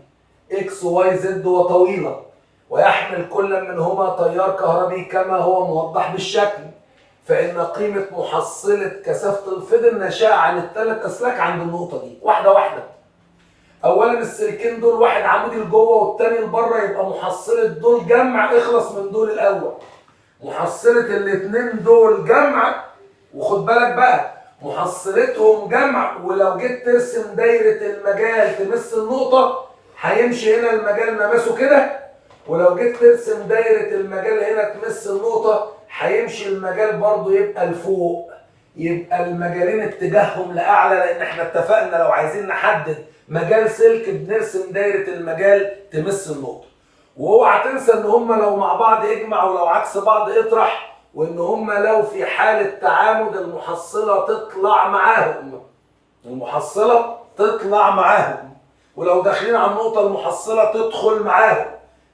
X Y Z وطويلة، ويحمل كل منهما تيار كهربي كما هو موضح بالشكل، فإن قيمة محصلة كثافة الفيض الناشئة عن ال3 أسلاك عند النقطة دي. واحدة واحدة. أولا السلكين دول واحد عمودي لجوه والتاني لبره، يبقى محصلة دول جمع، اخلص من دول الأول. محصلة الاتنين دول جمع، وخد بالك بقى محصلتهم جمع، ولو جيت ترسم دايرة المجال تمس النقطة هيمشي هنا المجال مماسه كده، ولو جيت ترسم دايرة المجال هنا تمس النقطة هيمشي المجال برضو يبقى لفوق، يبقى المجالين اتجاههم لأعلى، لأن احنا اتفقنا لو عايزين نحدد مجال سلك بنرسم دايرة المجال تمس النقطة. واوعى تنسى ان هما لو مع بعض اجمع ولو عكس بعض اطرح، وان هما لو في حالة تعامد المحصلة تطلع معاهم، المحصلة تطلع معاهم، ولو داخلين على النقطة المحصلة تدخل معاهم،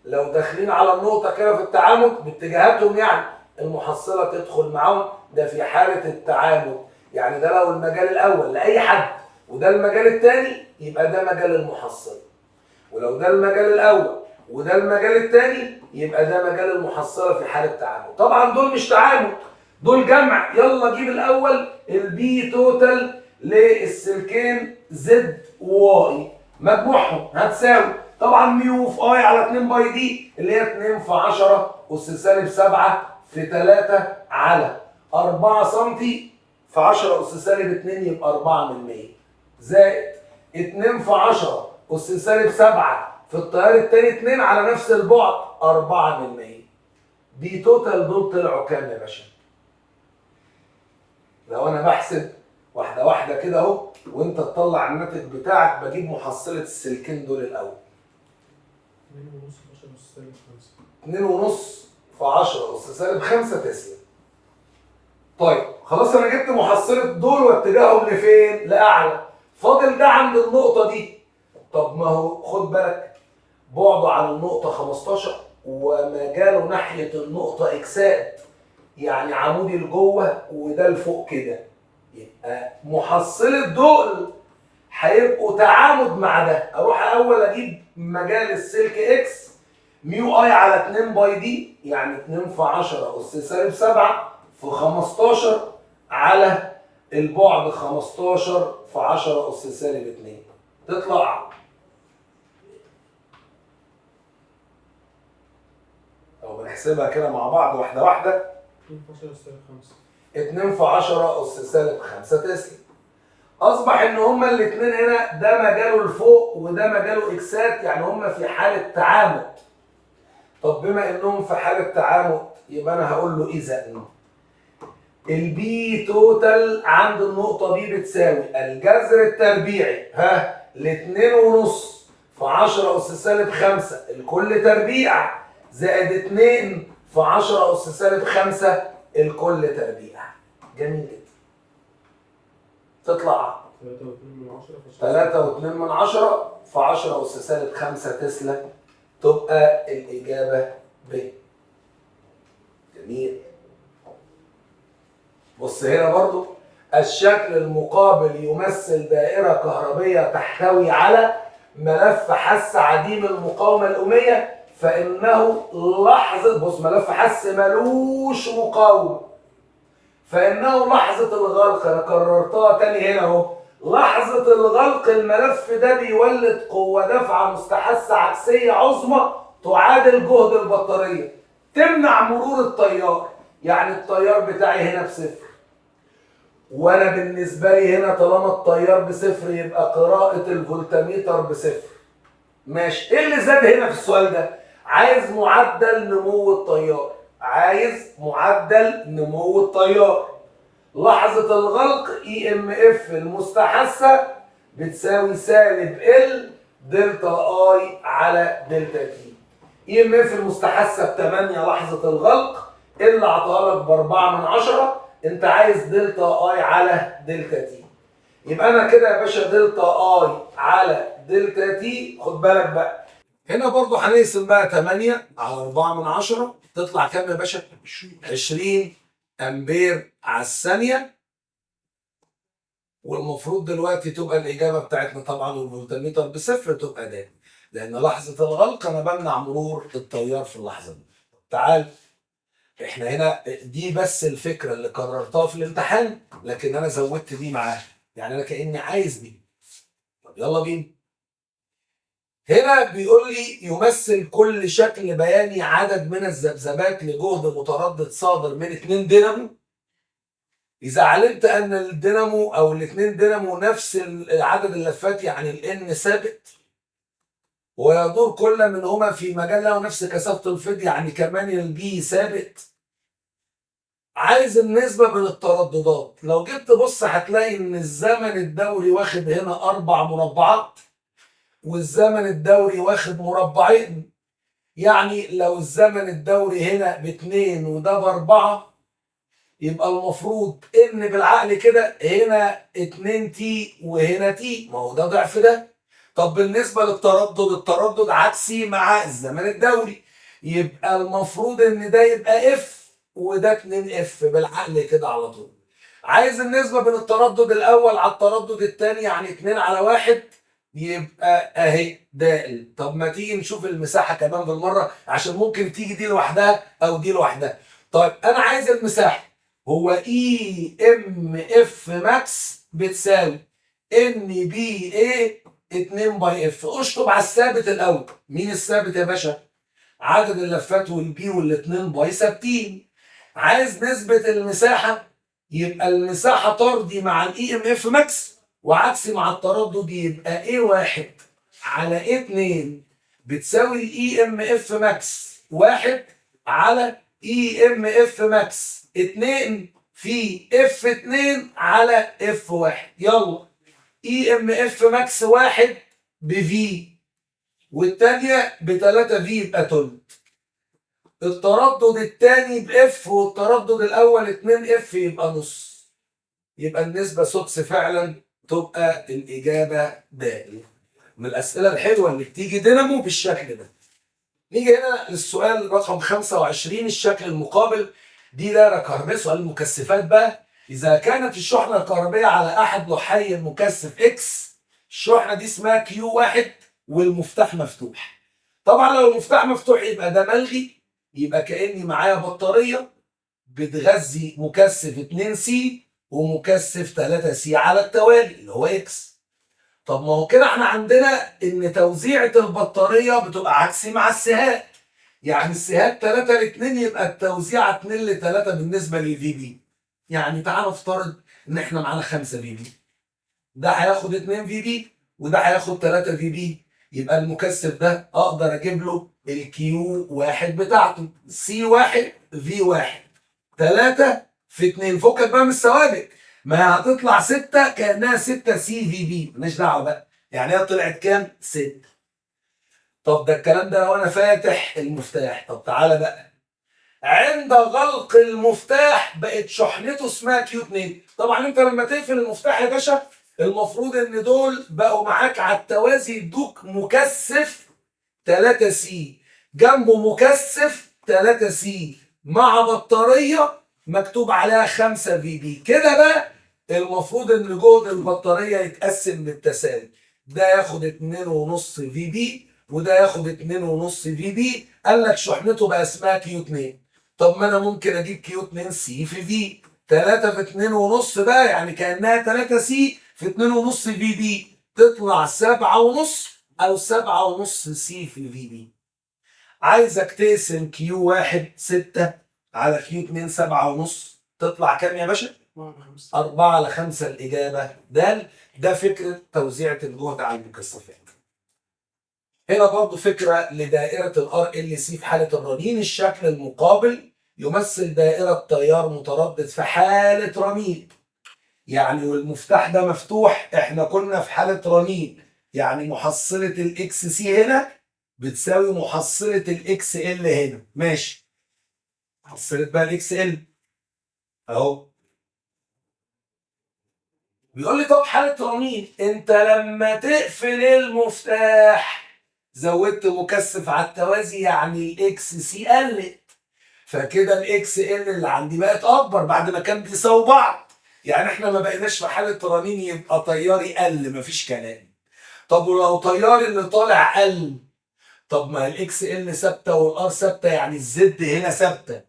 لو داخلين على النقطة كده في التعامد باتجاهاتهم يعني المحصلة تدخل معاهم، ده في حالة التعامد. يعني ده لو المجال الأول لأي حد وده المجال الثاني يبقى ده مجال المحصلة، ولو ده المجال الأول وده المجال الثاني يبقى ده مجال المحصلة في حالة تعامد. طبعا دول مش تعامد، دول جمع. يلا جيب الأول ال B total للسلكين Z Y مجموعهم هتساوي طبعا mu في I على 2 pi d اللي هي 2 في 10 أس سالب 7 في 3 على 4 سم في 10 أس سالب 2 يبقى 4 من 100 زائد 2 في 10 أس سالب 7 في التيار الثاني 2 على نفس البعد 4 من 100. B total دول طلعوا كام يا باشا؟ لو انا بحسب واحدة واحدة كده اهو وانت تطلع الناتج بتاعك، بجيب محصله السلكين دول الاول. 2.5 في 10 أس سالب 5. 2.5 في 10 أس سالب 5 تسلا. طيب خلاص انا جبت محصله دول واتجاههم لفين؟ لاعلى. فاضل ده عند النقطة دي. طب ما هو خد بالك بعده عن النقطة 15 ومجاله ناحية النقطة اكسات، يعني عمودي لجوه وده لفوق كده، يبقى محصله دول هيبقوا تعامد مع ده. اروح اول اجيب مجال السلك X mu I على 2 pi d، يعني 2 في 10 أس سالب 7 في 15 على البعد 15 في 10 أس سالب 2، تطلع لو بنحسبها كده مع بعض واحدة واحدة 2 في 10 أس سالب 5. 2 في 10 أس سالب 5 تسلا. أصبح إن هما الاتنين هنا ده مجاله لفوق وده مجاله إكسات، يعني هما في حالة تعامد. طب بما إنهم في حالة تعامد يبقى أنا هقول له إذا ال B total عند النقطة دي بتساوي الجذر التربيعي ها ل2.5 في 10 أس سالب 5 الكل تربيع زائد 2 في 10 أس سالب 5 الكل تربيع. جميل جدا. تطلع 3.5 3.2 في 3.2 في 10 أس سالب 5 تسلا، تبقى الإجابة ب. جميل. بص هنا برضو الشكل المقابل يمثل دائرة كهربية تحتوي على ملف حس عديم المقاومة الأمية، فإنه لحظة، بص ملف حس ملوش مقاومة، فإنه لحظة الغلق، أنا كررتها تاني هنا أهو، لحظة الغلق الملف ده بيولد قوة دفعة مستحثة عكسية عظمى تعادل جهد البطارية، تمنع مرور التيار، يعني التيار بتاعي هنا بصفر، وأنا بالنسبة لي هنا طالما التيار بصفر يبقى قراءة الفولتميتر بصفر. ماشي، إيه اللي زاد هنا في السؤال ده؟ عايز معدل نمو التيار، عايز معدل نمو التيار. لحظة الغلق EMF المستحثة بتساوي سالب L delta I على delta T. EMF المستحثة ب8 لحظة الغلق، L عطاها لك ب4/10، انت عايز delta I على delta T. يبقى انا كده يا باشا delta I على delta T، خد بالك بقى هنا برضو هنقسم بقى 8 على 4/10، تطلع كام يا باشا؟ 20 امبير على الثانية. والمفروض دلوقتي تبقى الاجابة بتاعتنا طبعا والفولتميتر بصفر تبقى ده، لان لحظة الغلق انا بمنع مرور التيار في اللحظة دي. تعال احنا هنا دي بس الفكرة اللي كررتها في الامتحان، لكن انا زودت دي معاها، يعني انا كاني عايز دي. طب يلا بينا. هنا بيقول لي يمثل كل شكل بياني عدد من الذبذبات لجهد متردد صادر من 2 دينامو. إذا علمت أن الدينامو أو الاثنين دينامو نفس عدد اللفات، يعني ال N ثابت، ويدور كل منهما في مجال له نفس كثافة الفيض، يعني كمان ال B ثابت. عايز النسبة بين الترددات. لو جيت تبص هتلاقي إن الزمن الدوري واخد هنا 4 مربعات، والزمن الدوري واخد مربعين، يعني لو الزمن الدوري هنا ب2 وده ب4، يبقى المفروض ان بالعقل كده هنا 2 T وهنا T، ما هو ده ضعف ده. طب بالنسبة للتردد، التردد عكسي مع الزمن الدوري، يبقى المفروض ان ده يبقى F وده 2 F بالعقل كده على طول. عايز النسبة بين التردد الاول على التردد الثاني، يعني 2 على 1، يبقى اهي ده. طب ما تيجي نشوف المساحة كمان بالمرة، عشان ممكن تيجي دي لوحدها او دي لوحدها. طيب انا عايز المساحة، هو EMF max بتساوي N B A 2 pi F. اشطب على الثابت الاول. مين الثابت يا باشا؟ عدد اللفات وال B والاثنين pi ثابتين. عايز نسبه المساحة، يبقى المساحة طردي مع ال EMF max وعكسي مع التردد، يبقى A 1 على A 2 بتساوي ال EMF max 1 على EMF max 2 في F 2 على F 1. يلا EMF max 1 ب V والثانية ب 3 V، يبقى تلت. التردد الثاني ب F والتردد الاول 2 F، يبقى نص. يبقى النسبة سدس فعلا، تبقى الإجابة د. من الأسئلة الحلوة اللي بتيجي دينامو بالشكل ده. نيجي هنا للسؤال رقم 25، الشكل المقابل. دي دايرة كهربية، سؤال المكثفات بقى. إذا كانت الشحنة الكهربية على أحد لوحي المكثف X، الشحنة دي اسمها Q 1 والمفتاح مفتوح. طبعا لو المفتاح مفتوح يبقى ده ملغي، يبقى كأني معايا بطارية بتغذي مكثف 2 C ومكثف 3 C على التوالي اللي هو X. طب ما هو كده احنا عندنا ان توزيعة البطارية بتبقى عكسي مع السهات، يعني السهات 3 ل 2، يبقى التوزيعة 2 ل 3 بالنسبة لل VB. يعني تعالى نفترض ان احنا معانا 5 VB، ده هياخد 2 VB وده هياخد 3 VB، يبقى المكثف ده اقدر اجيب له ال Q 1 بتاعته C 1 V 1 3 في 2. فكك بقى من الثوابت، ما هي هتطلع 6 كأنها 6 C VB، مالناش دعوه بقى، يعني هي طلعت كام؟ 6. طب ده الكلام ده لو انا فاتح المفتاح. طب تعالى بقى عند غلق المفتاح بقت شحنته اسمها Q 2. طبعا انت لما تقفل المفتاح يا باشا المفروض ان دول بقوا معاك على التوازي، يدوك مكثف 3 C جنبه مكثف 3 C مع بطارية مكتوب عليها 5 VB. كده بقى المفروض ان جهد البطارية يتقسم بالتساوي، ده ياخد 2.5 VB وده ياخد 2.5 VB. قال لك شحنته بقى اسمها Q 2. طب ما انا ممكن اجيب Q 2 C في V، 3 في 2.5 بقى يعني كانها 3 C في 2.5 VB، تطلع 7.5 او 7.5 C في VB. عايزك تقسم Q 1 6 على Q 2 7.5، تطلع كام يا باشا؟ 4 على 5. الإجابة د. ده فكرة توزيعة الجهد على المكثفات. هنا برضو فكرة لدائرة ال RLC في حالة الرنين. الشكل المقابل يمثل دائرة تيار متردد في حالة رنين، يعني والمفتاح ده مفتوح احنا كنا في حالة رنين، يعني محصلة ال XC هنا بتساوي محصلة ال XL هنا. ماشي، محصلة بقى ال XL اهو. بيقول لي طب حالة رنين، انت لما تقفل المفتاح زودت مكثف على التوازي، يعني ال XC قلت، فكده ال XL اللي عندي بقت اكبر بعد ما كان بيساوي بعض، يعني احنا ما بقيناش في حالة رنين، يبقى تياري قل، مفيش كلام. طب ولو تياري اللي طالع قل، طب ما ال XL ثابتة وال R ثابتة، يعني ال Z هنا ثابتة،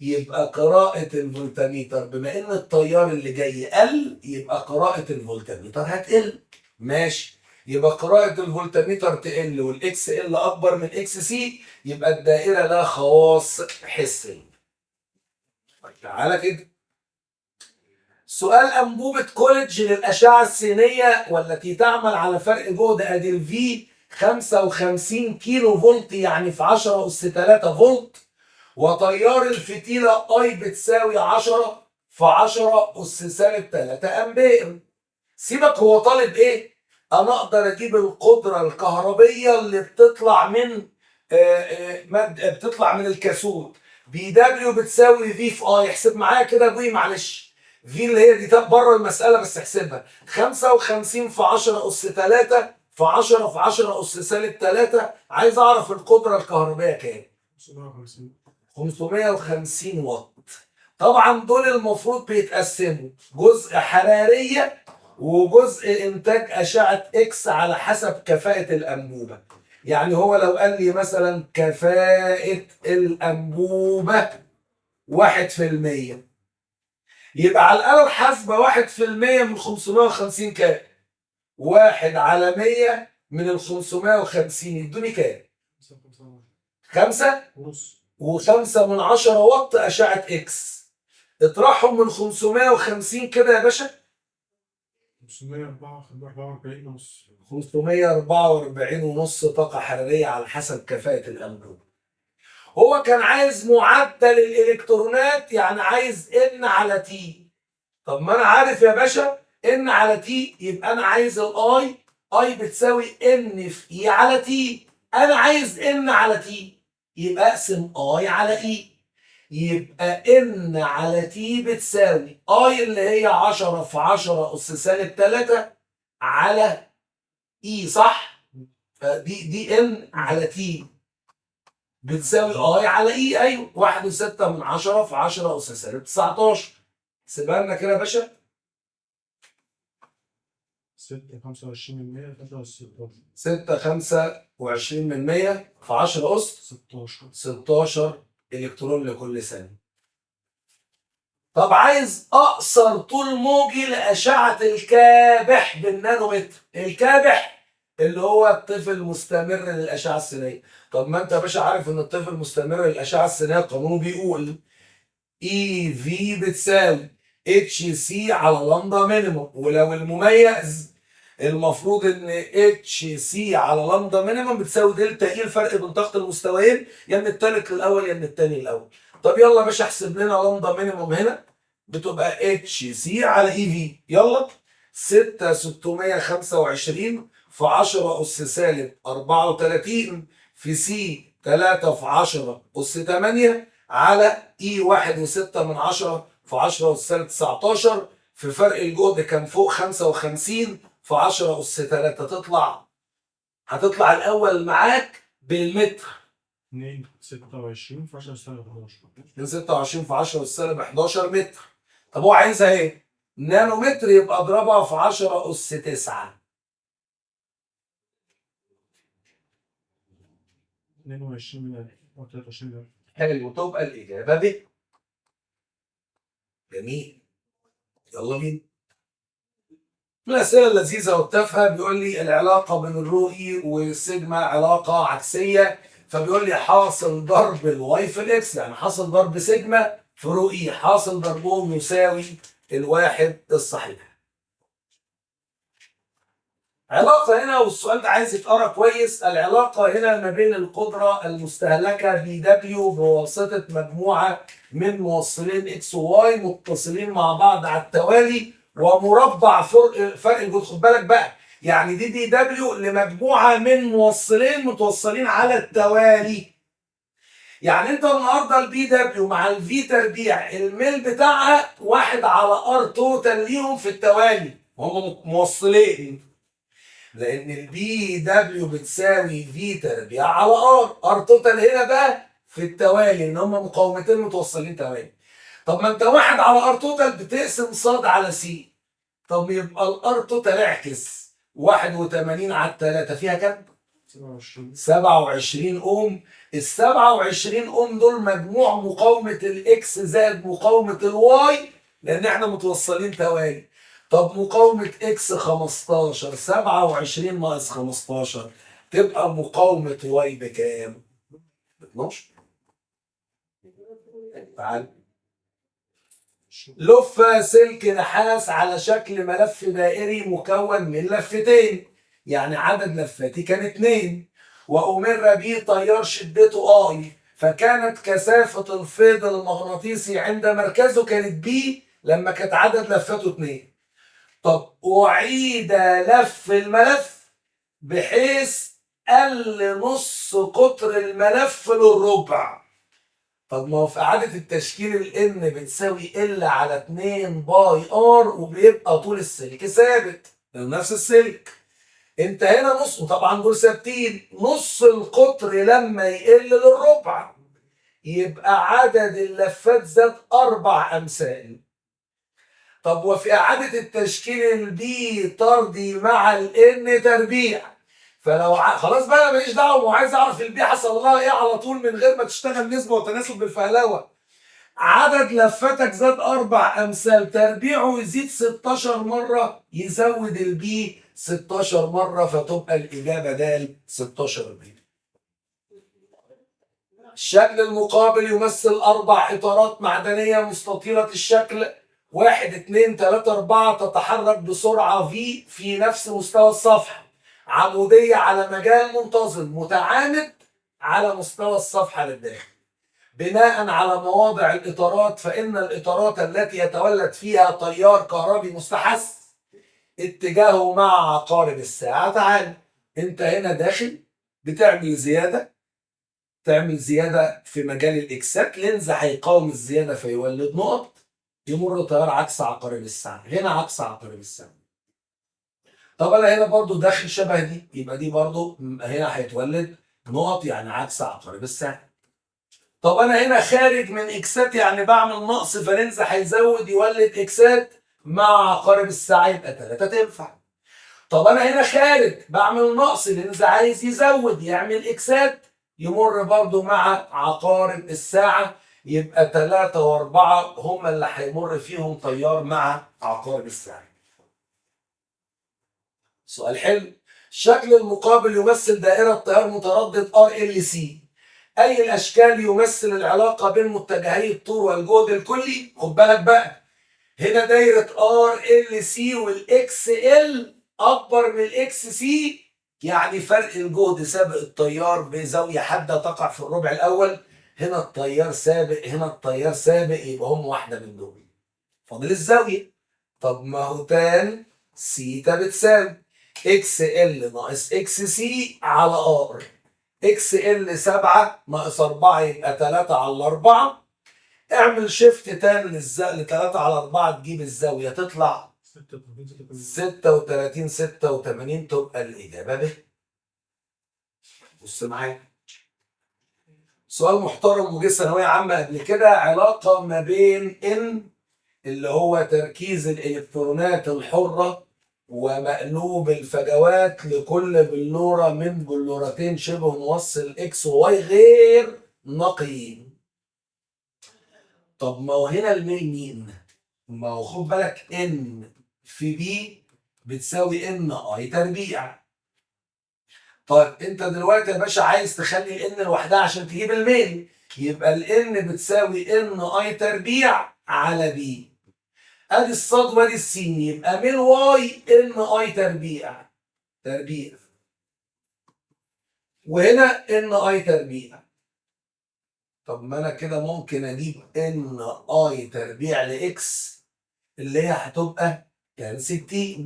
يبقى قراءة الفولتميتر بما ان التيار اللي جاي قل يبقى قراءة الفولتميتر هتقل. ماشي، يبقى قراءة الفولتميتر تقل وال XL اكبر من XC، يبقى الدائرة لها خواص حسية. طيب تعالى كده سؤال انبوبة كوليدج للأشعة السينية والتي تعمل على فرق جهد ادي ال V 55 كيلو فولت، يعني في 10 أس 3 فولت، وتيار الفتيلة I بتساوي 10 في 10 أس سالب 3 أمبير. سيبك هو طالب إيه؟ أنا أقدر أجيب القدرة الكهربية اللي بتطلع من بتطلع من الكاثود. P W بتساوي V في I. احسب معايا كده V، معلش V اللي هي دي بره المسألة بس احسبها. 55 في 10 أس 3 في 10 في 10 أس سالب 3. عايز أعرف القدرة الكهربية كام؟ 550 واط. طبعا دول المفروض بيتقسموا جزء حرارية وجزء إنتاج أشعة إكس على حسب كفاءة الأنبوبة. يعني هو لو قال لي مثلا كفاءة الأنبوبة 1%، يبقى على الآلة الحاسبة 1% من 550 كام؟ 1 على 100 من ال 550 يدوني كام؟ 5.5 واط أشعة إكس. اطرحهم من 550 كده يا باشا، 544.5. 544.5 طاقة حرارية على حسب كفاءة الأنبوبة. هو كان عايز معدل الإلكترونات، يعني عايز N على T. طب ما أنا عارف يا باشا N على T، يبقى أنا عايز ال I، I بتساوي N في E على T. أنا عايز N على T، يبقى أقسم I على E، يبقى N على T بتساوي I اللي هي 10 في 10 أس سالب 3 على E، صح؟ دي N على T بتساوي I على E، ايوه 1.6 في 10 أس سالب 19. سيبها لنا كده يا باشا. 6.25 في 6.25 في 10 أس 16 إلكترون لكل ثانية. طب عايز أقصر طول موجي لأشعة الكابح بالنانومتر. الكابح اللي هو الطفل المستمر للأشعة السينية. طب ما أنت يا باشا عارف إن الطفل المستمر للأشعة السينية قانونه بيقول E V بتساوي h c على lambda minimum، ولو المميز المفروض ان h c على lambda minimum بتساوي delta E الفرق بين طاقة المستويين، يا من الثالث للاول يا من الثاني للاول. طب يلا يا باشا احسب لنا lambda minimum هنا بتبقى h c على E V. يلا 6,625 في 10 أس سالب 34 في c 3 في 10 أس 8 على E 1.6 في 10 أس سالب 19. في فرق الجهد كان فوق 55 في 10 أس 3، تطلع هتطلع الأول معاك بالمتر 2.26 في 10 سالب 11. 2.26 في 10 أس سالب 11 متر. طب هو عايزها ايه؟ نانومتر، يبقى اضربها في 10 أس 9. 22 من 1000 أو 23 من 1000. حلو، تبقى الإجابة ب. جميل، يلا بينا. من الأسئلة اللذيذة والتافهة بيقول لي العلاقة بين ال rho e وال sigma علاقة عكسية، فبيقول لي حاصل ضرب ال Y في ال X، يعني حاصل ضرب سيجما في rho e، حاصل ضربهم يساوي الواحد الصحيح. علاقة هنا، والسؤال ده عايز يتقرا كويس، العلاقة هنا ما بين القدرة المستهلكة PW بواسطة مجموعة من موصلين X و Y متصلين مع بعض على التوالي ومربع فرق الجهد. خد بالك بقى، يعني دي PW لمجموعة من موصلين متوصلين على التوالي. يعني انت النهارده ال PW مع ال V تربيع الميل بتاعها 1 على R total ليهم في التوالي، وهم موصلين، لان ال PW بتساوي V تربيع على R، R total هنا بقى في التوالي ان هم مقاومتين متوصلين توالي. طب ما انت 1 على R total بتقسم صاد على C، طب يبقى ال R total اعكس 81 على 3 فيها كام؟ 27. 27 اوم. ال 27 اوم دول مجموع مقاومة ال X زائد مقاومة ال Y، لان احنا متوصلين توالي. طب مقاومة X 15، 27 ناقص 15 تبقى مقاومة Y بكام؟ 12. تعال، لفة سلك نحاس على شكل ملف دائري مكون من لفتين، يعني عدد لفاتي كان 2، وأمر به تيار شدته I، فكانت كثافة الفيض المغناطيسي عند مركزه كانت B لما كانت عدد لفاته 2. طب أعيد لف الملف بحيث قل نص قطر الملف للربع. طب ما هو في إعادة التشكيل ال N بتساوي L على 2 pi R، وبيبقى طول السلك ثابت لأنه نفس السلك. انت هنا نص، وطبعا دول ثابتين، نص القطر لما يقل للربع يبقى عدد اللفات زاد 4 أمثال. طب وفي إعادة التشكيل ال B طردي مع ال N تربيع، فلو خلاص بقى انا ماليش دعوه، وعايز اعرف ال B حصل لها ايه على طول من غير ما تشتغل نسبه وتناسب بالفهلوه. عدد لفاتك زاد 4 أمثال، تربيعه يزيد 16 مرة، يزود ال B 16 مرة، فتبقى الاجابة د 16 B. الشكل المقابل يمثل 4 اطارات معدنية مستطيله الشكل، 1 2 3 4، تتحرك بسرعة V في نفس مستوى الصفحة، عمودية على مجال منتظم متعامد على مستوى الصفحة للداخل. بناء على مواضع الإطارات فإن الإطارات التي يتولد فيها تيار كهربي مستحث اتجاهه مع عقارب الساعة. تعال، انت هنا داخل بتعمل زيادة، تعمل زيادة في مجال الإكسات، لينز هيقاوم الزيادة فيولد نقط، يمر تيار عكس عقارب الساعة، هنا عكس عقارب الساعة. طب انا هنا برضو داخل شبه دي، يبقى دي برضو هنا هيتولد نقط، يعني عكس عقارب الساعة. طب انا هنا خارج من اكسات، يعني بعمل نقص، فلنز هيزود يولد اكسات مع عقارب الساعة، يبقى 3 تنفع. طب انا هنا خارج بعمل نقص، لنز عايز يزود يعمل اكسات، يمر برضو مع عقارب الساعة، يبقى 3 و4 هما اللي هيمر فيهم تيار مع عقارب الساعة. سؤال حلو. الشكل المقابل يمثل دائرة تيار متردد RLC، أي الأشكال يمثل العلاقة بين متجهي الطور والجهد الكلي. خد بالك بقى، هنا دايرة RLC وال XL أكبر من ال XC، يعني فرق الجهد سابق التيار بزاوية حادة تقع في الربع الأول. هنا التيار سابق، هنا التيار سابق، يبقى هم واحدة من دول. فاضل الزاوية. طب ما هو tan theta بتساوي XL ناقص XC على R. XL 7 ناقص 4 يبقى 3 على 4، اعمل shift tan ل 3 على 4 تجيب الزاوية تطلع 36 86 تبقى الاجابة ب. بص معايا سؤال محترم وجه ثانوية عامة قبل كده، علاقة ما بين n اللي هو تركيز الالكترونات الحرة ومقلوب الفجوات لكل بلوره من بلورتين شبه موصل X و Y غير نقيين. طب ما هو هنا الميل مين؟ ما هو خد بالك n في P بتساوي n I تربيع. طيب انت دلوقتي يا باشا عايز تخلي ال n لوحدها عشان تجيب الميل، يبقى ال n بتساوي n I تربيع على P. ادي الصاد وادي السين، يبقى ميل Y n I تربيع تربيع، وهنا n I تربيع. طب ما انا كده ممكن اجيب n I تربيع ل X اللي هي هتبقى tan 60،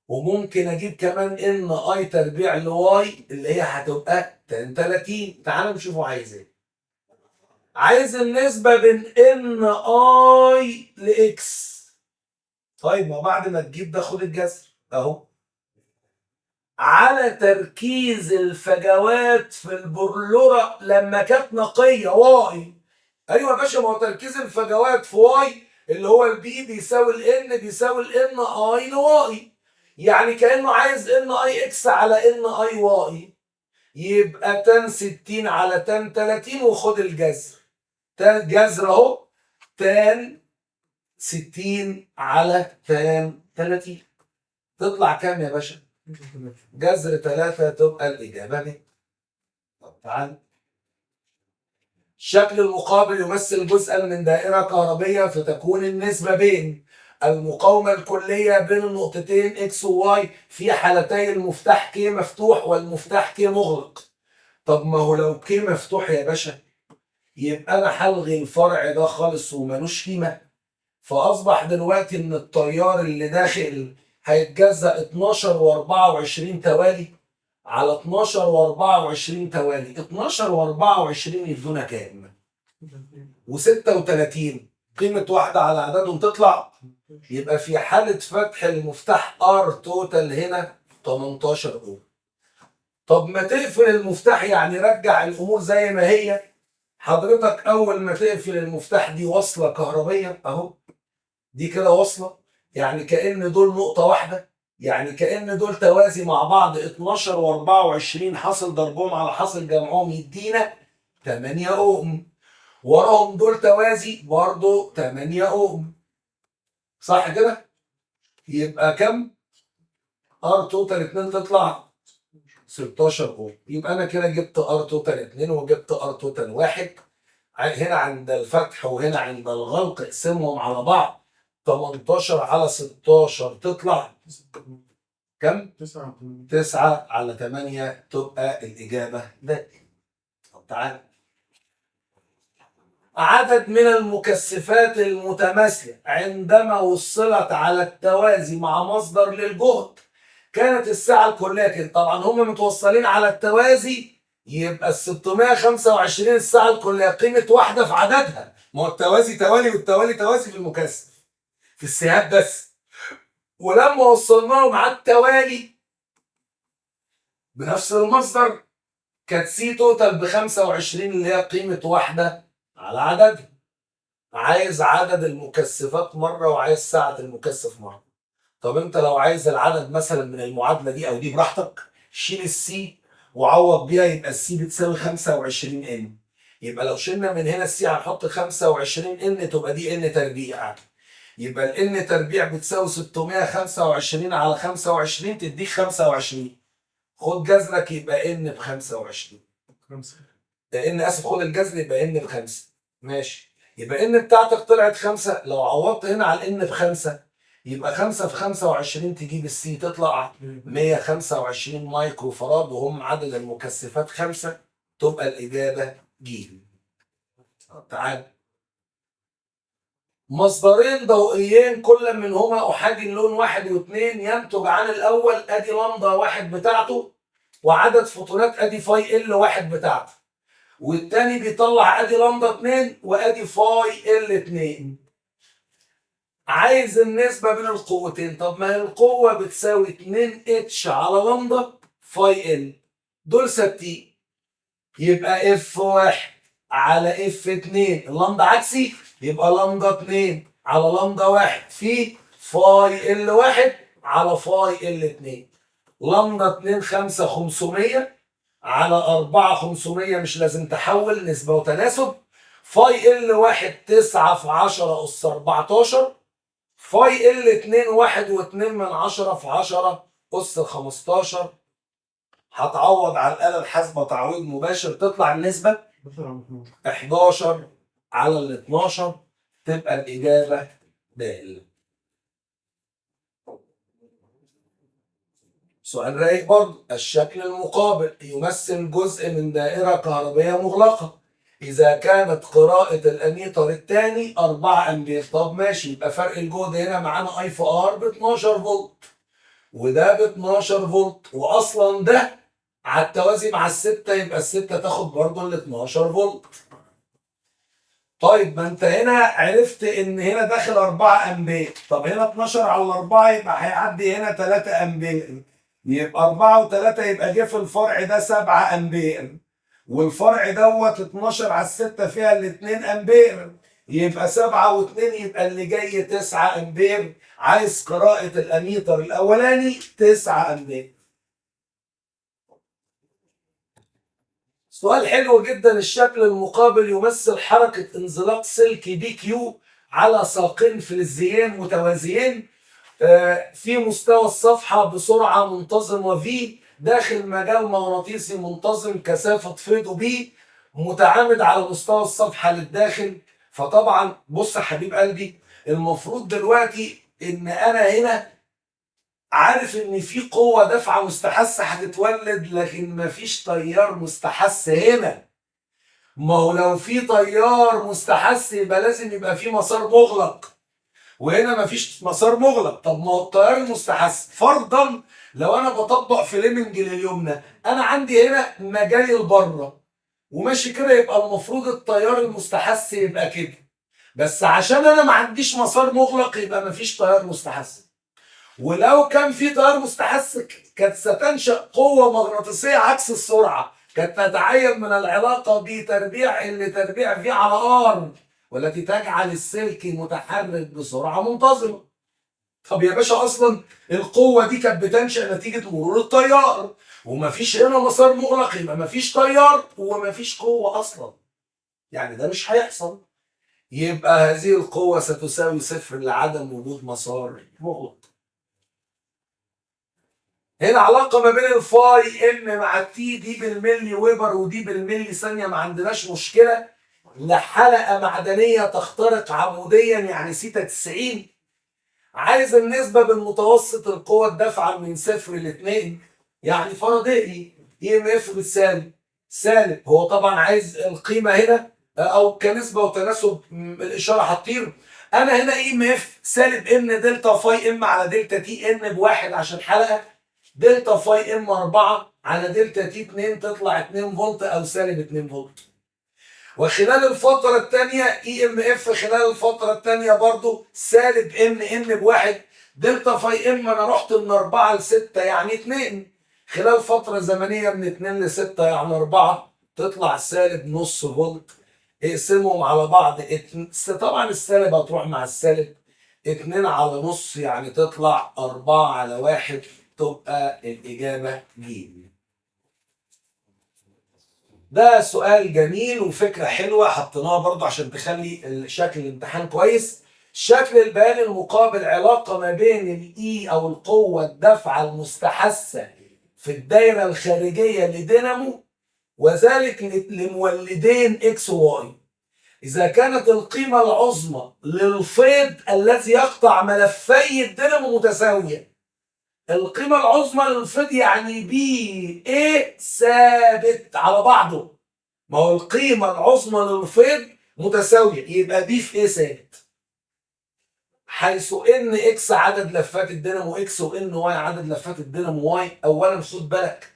وممكن اجيب كمان n I تربيع ل Y اللي هي هتبقى tan 30. تعالوا نشوفه عايز ايه. عايز النسبة بين n I ل X. طيب ما بعد ما تجيب ده خد الجذر اهو على تركيز الفجوات في البلورة لما كانت نقية Y. ايوه يا باشا، ما هو تركيز الفجوات في Y اللي هو ال P بيساوي ال n بيساوي ال n I ل Y، يعني كأنه عايز n I X على n I Y، يبقى tan 60 على tan 30 وخد الجذر. tan جذر اهو tan 60 على tan 30 تطلع كام يا باشا؟ جذر 3 تبقى الإجابة ب. طب تعال، الشكل المقابل يمثل جزءا من دائرة كهربية، فتكون النسبة بين المقاومة الكلية بين النقطتين X و Y في حالتي المفتاح K مفتوح والمفتاح K مغلق. طب ما هو لو K مفتوح يا باشا يبقى أنا هلغي الفرع ده خالص ومالوش قيمة، فأصبح دلوقتي إن التيار اللي داخل هيتجزأ 12 و24 توالي على 12 و24 توالي. 12 و24 يدونا كام؟ و36 قيمة واحدة على عددهم تطلع، يبقى في حالة فتح المفتاح R total هنا 18 اوم. طب ما تقفل المفتاح يعني رجع الامور زي ما هي. حضرتك اول ما تقفل المفتاح دي وصلة كهربية اهو، دي كده وصلة، يعني كأن دول نقطة واحدة، يعني كأن دول توازي مع بعض. 12 و24 حاصل ضربهم على حاصل جمعهم يدينا 8 اوم، وراهم دول توازي برضو 8 اوم، صح كده؟ يبقى كم؟ R total 2 تطلع 16 اوم. يبقى انا كده جبت R total 2 وجبت R total 1، هنا عند الفتح وهنا عند الغلق، اقسمهم على بعض 18 على 16 تطلع كم؟ 9 على 8 تبقى الإجابة ده. طب تعال، عدد من المكثفات المتماثلة عندما وصلت على التوازي مع مصدر للجهد كانت السعة الكلية كده. طبعا هم متوصلين على التوازي، يبقى ال 625 السعة الكلية قيمة واحدة في عددها، ما هو التوازي توالي والتوالي توازي في المكثف في السيهات بس. ولما وصلناهم على التوالي بنفس المصدر كانت C total ب 25 اللي هي قيمة واحدة على عددها. عايز عدد المكثفات مرة وعايز سعة المكثف مرة. طب انت لو عايز العدد مثلا من المعادلة دي او دي براحتك، شيل ال C وعوض بيها، يبقى ال C بتساوي 25 n. يبقى لو شلنا من هنا ال C هنحط 25 n تبقى دي n تربيع، يبقى ال n تربيع بتساوي 625 على 25 تديك 25. خد جذرك يبقى n ب 25. n اسف، خد الجذر يبقى n ب5. ماشي، يبقى n بتاعتك طلعت 5. لو عوضت هنا على ال n ب5 يبقى 5 في 25 تجيب ال C تطلع 125 micro farad، وهم عدد المكثفات 5، تبقى الإجابة ج. تعال، مصدرين ضوئيين كل منهما احادي اللون 1 و2 ينتج عن الاول ادي لمدا 1 بتاعته وعدد فوتونات ادي phi L 1 بتاعته. والتاني بيطلع ادي لامدا 2 وادي phi L 2. عايز النسبة بين القوتين، طب ما هي القوة بتساوي 2 H على lambda phi L، دول ثابتين، يبقى F 1 على F 2، اللامدا عكسي يبقى لامدا 2 على لامدا 1 في phi L 1 على phi L 2. لامدا 2 5 500 على 4 500، مش لازم تحول، نسبة وتناسب. phi L 1 9 في 10 أس 14، phi L 2 1 و2 من 10 في 10 أس 15. هتعوض على الآلة الحاسبة تعويض مباشر، تطلع النسبة 11 على 12. 11 على ال 12، تبقى الإجابة د. سؤال رايق برضه، الشكل المقابل يمثل جزء من دائرة كهربية مغلقة إذا كانت قراءة الأميتر الثاني 4 أمبير. طب ماشي، يبقى فرق الجهد هنا معانا I في R ب 12 فولت، وده ب 12 فولت، وأصلا ده على التوازي مع الستة، يبقى الستة تاخد برضه ال 12 فولت. طيب ما انت هنا عرفت ان هنا داخل 4 امبير، طب هنا 12 على 4 يبقى هيعدي هنا 3 امبير، يبقى 4 و3 يبقى جه في الفرع ده 7 امبير، والفرع دوت 12 على 6 فيها ال 2 امبير، يبقى 7 و2 يبقى اللي جاي 9 امبير. عايز قراءة الاميتر الاولاني 9 امبير. سؤال حلو جدا، الشكل المقابل يمثل حركة انزلاق سلك PQ على ساقين فلزيين متوازيين في مستوى الصفحة بسرعة منتظمة V داخل مجال مغناطيسي منتظم كثافة فيضه B متعامد على مستوى الصفحة للداخل. فطبعا بص يا حبيب قلبي، المفروض دلوقتي ان انا هنا عارف ان في قوة دافعة مستحثة هتتولد، لكن مفيش تيار مستحث هنا. ما هو لو في تيار مستحث يبقى لازم يبقى في مسار مغلق، وهنا مفيش مسار مغلق. طب ما هو التيار المستحث فرضا لو انا بطبق فليمنج لليمنى، انا عندي هنا مجالي لبره وماشي كده، يبقى المفروض التيار المستحث يبقى كده، بس عشان انا ما عنديش مسار مغلق يبقى مفيش تيار مستحث. ولو كان في تيار مستحث كانت ستنشأ قوة مغناطيسية عكس السرعة، كانت تتعين من العلاقة B تربيع L تربيع V على R، والتي تجعل السلك متحرك بسرعة منتظمة. طب يا باشا أصلا القوة دي كانت بتنشأ نتيجة مرور التيار، ومفيش هنا مسار مغلق، يبقى مفيش تيار ومفيش قوة أصلا، يعني ده مش هيحصل. يبقى هذه القوة ستساوي صفر لعدم وجود مسار مغلق. هنا علاقة ما بين ال phi M مع ال T، دي بالملي ويبر ودي بالملي ثانية، ما عندناش مشكلة. لحلقة معدنية تخترق عموديا يعني سيتا 90. عايز النسبة بالمتوسط القوة الدافعة من 0 ل 2، يعني فارادائي EMF بتساوي سالب. هو طبعا عايز القيمة هنا او كنسبة وتناسب، الإشارة هتطير. انا هنا EMF سالب N delta phi M على delta T، N بواحد عشان حلقة، delta phi M 4 على delta T 2، تطلع 2 فولت او سالب 2 فولت. وخلال الفترة الثانية EMF خلال الفترة الثانية برضو سالب N، N بواحد، delta phi M انا رحت من 4 ل 6 يعني 2، خلال فترة زمنية من 2 ل 6 يعني 4، تطلع سالب نص فولت. اقسمهم على بعض، طبعا السالب هتروح مع السالب، 2 على نص يعني تطلع 4 على 1، تبقى الإجابة ج. ده سؤال جميل وفكرة حلوة حطيناها برضو عشان تخلي شكل الامتحان كويس. شكل البيان المقابل علاقة ما بين ال E أو القوة الدافعة المستحثة في الدايرة الخارجية لدينامو، وذلك لمولدين X و Y. إذا كانت القيمة العظمى للفيض الذي يقطع ملفي الدينامو متساوية. القيمة العظمى للفيض يعني B A ثابت على بعضه، ما هو القيمة العظمى للفيض متساوية يبقى B في A ثابت، حيث N X عدد لفات الدينامو X و N Y عدد لفات الدينامو Y. أولا خد بالك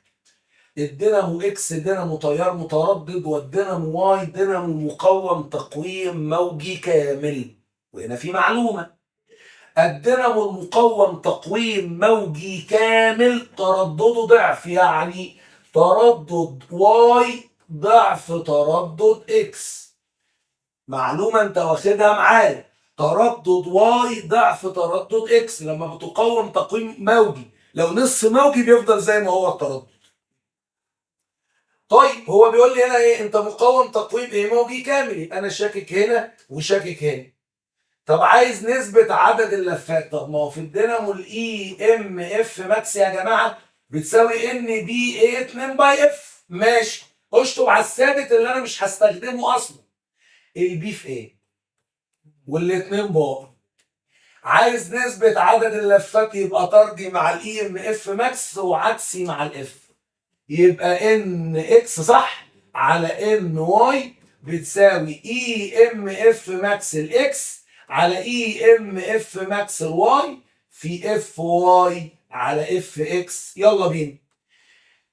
الدينامو X دينامو تيار متردد، والدينامو Y دينامو مقوم تقويم موجي كامل. وهنا في معلومة، الدينامو المقوم تقويم موجي كامل تردده ضعف، يعني تردد Y ضعف تردد X. معلومة انت واخدها معايا، تردد Y ضعف تردد X لما بتقوم تقويم موجي، لو نص موجي بيفضل زي ما هو التردد. طيب هو بيقول لي هنا ايه؟ انت مقوم تقويم ايه؟ موجي كامل، يبقى انا شاكك هنا وشاكك هنا. طب عايز نسبة عدد اللفات، طب ما هو في الدينامو ال EMF max يا جماعة بتساوي N B A 2 pi F، ماشي، اشطب على الثابت اللي انا مش هستخدمه اصلا، ال B في A والاتنين pi. عايز نسبة عدد اللفات يبقى طردي مع ال EMF max وعكسي مع ال F، يبقى N X صح على N Y بتساوي EMF max ال X على EMF max ال Y في F Y على F X. يلا بينا.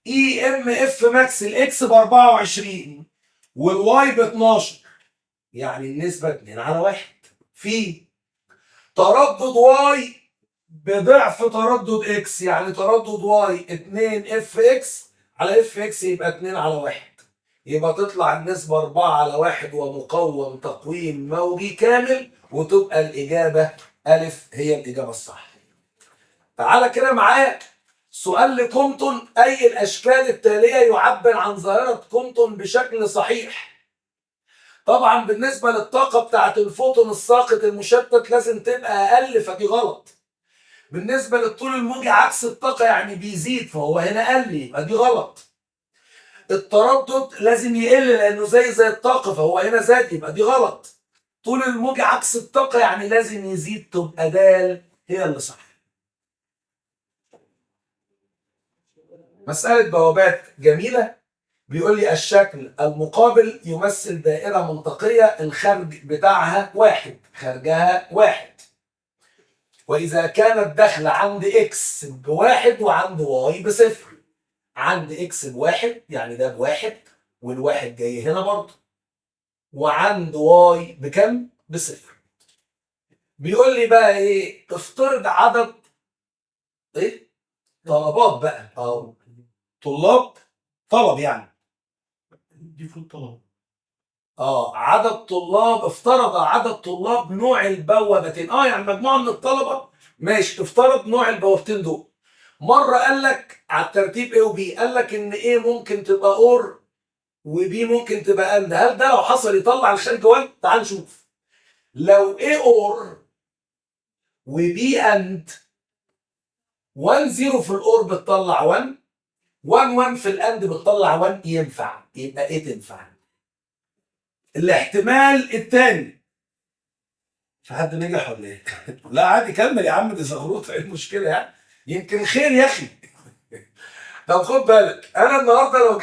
EMF max ال X ب 24 وال Y ب 12، يعني النسبة 2 على 1 في تردد Y بضعف تردد X، يعني تردد Y 2 F X على F X يبقى 2 على 1، يبقى تطلع النسبة 4 على 1 ومقوم تقويم موجي كامل، وتبقى الإجابة ألف هي الإجابة الصح. تعالى كده معايا سؤال لكومتون، أي الأشكال التالية يعبر عن ظاهرة كومتون بشكل صحيح؟ طبعا بالنسبة للطاقة بتاعت الفوتون الساقط المشتت لازم تبقى أقل، فدي غلط. بالنسبة للطول الموجي عكس الطاقة يعني بيزيد، فهو هنا قل، يبقى دي غلط. التردد لازم يقل لأنه زي الطاقة، فهو هنا زاد، يبقى دي غلط. طول الموجي عكس الطاقة يعني لازم يزيد، تبقى دال هي اللي صح. مسألة بوابات جميلة، بيقول لي الشكل المقابل يمثل دائرة منطقية الخرج بتاعها واحد، خرجها واحد، وإذا كان الدخل عند X بواحد وعند Y بصفر. عند X بواحد يعني ده بواحد والواحد جاي هنا برضه، وعند Y بكم؟ بصفر. بيقول لي بقى ايه؟ افترض عدد ايه؟ طلبات بقى، او طلاب، طلب يعني دي فوت طلب. عدد طلاب، افترض عدد طلاب نوع البوابتين، يعني مجموعة من الطلبة، ماشي، افترض نوع البوابتين دول. مرة قال لك على الترتيب A و B، قال لك ان A ممكن تبقى OR و B ممكن تبقى AND، هل ده لو حصل يطلع الخارج 1؟ تعال نشوف. لو A OR و B AND 1 0 في ال OR بتطلع 1، 1 1 في ال AND بتطلع 1، ينفع، يبقى A تنفع. الاحتمال الثاني، في حد نجح ولا ايه؟ لا عادي كمل يا عم، دي زغروطه، ايه المشكلة يعني؟ يمكن خير يا اخي. طب خد بالك، انا النهارده لو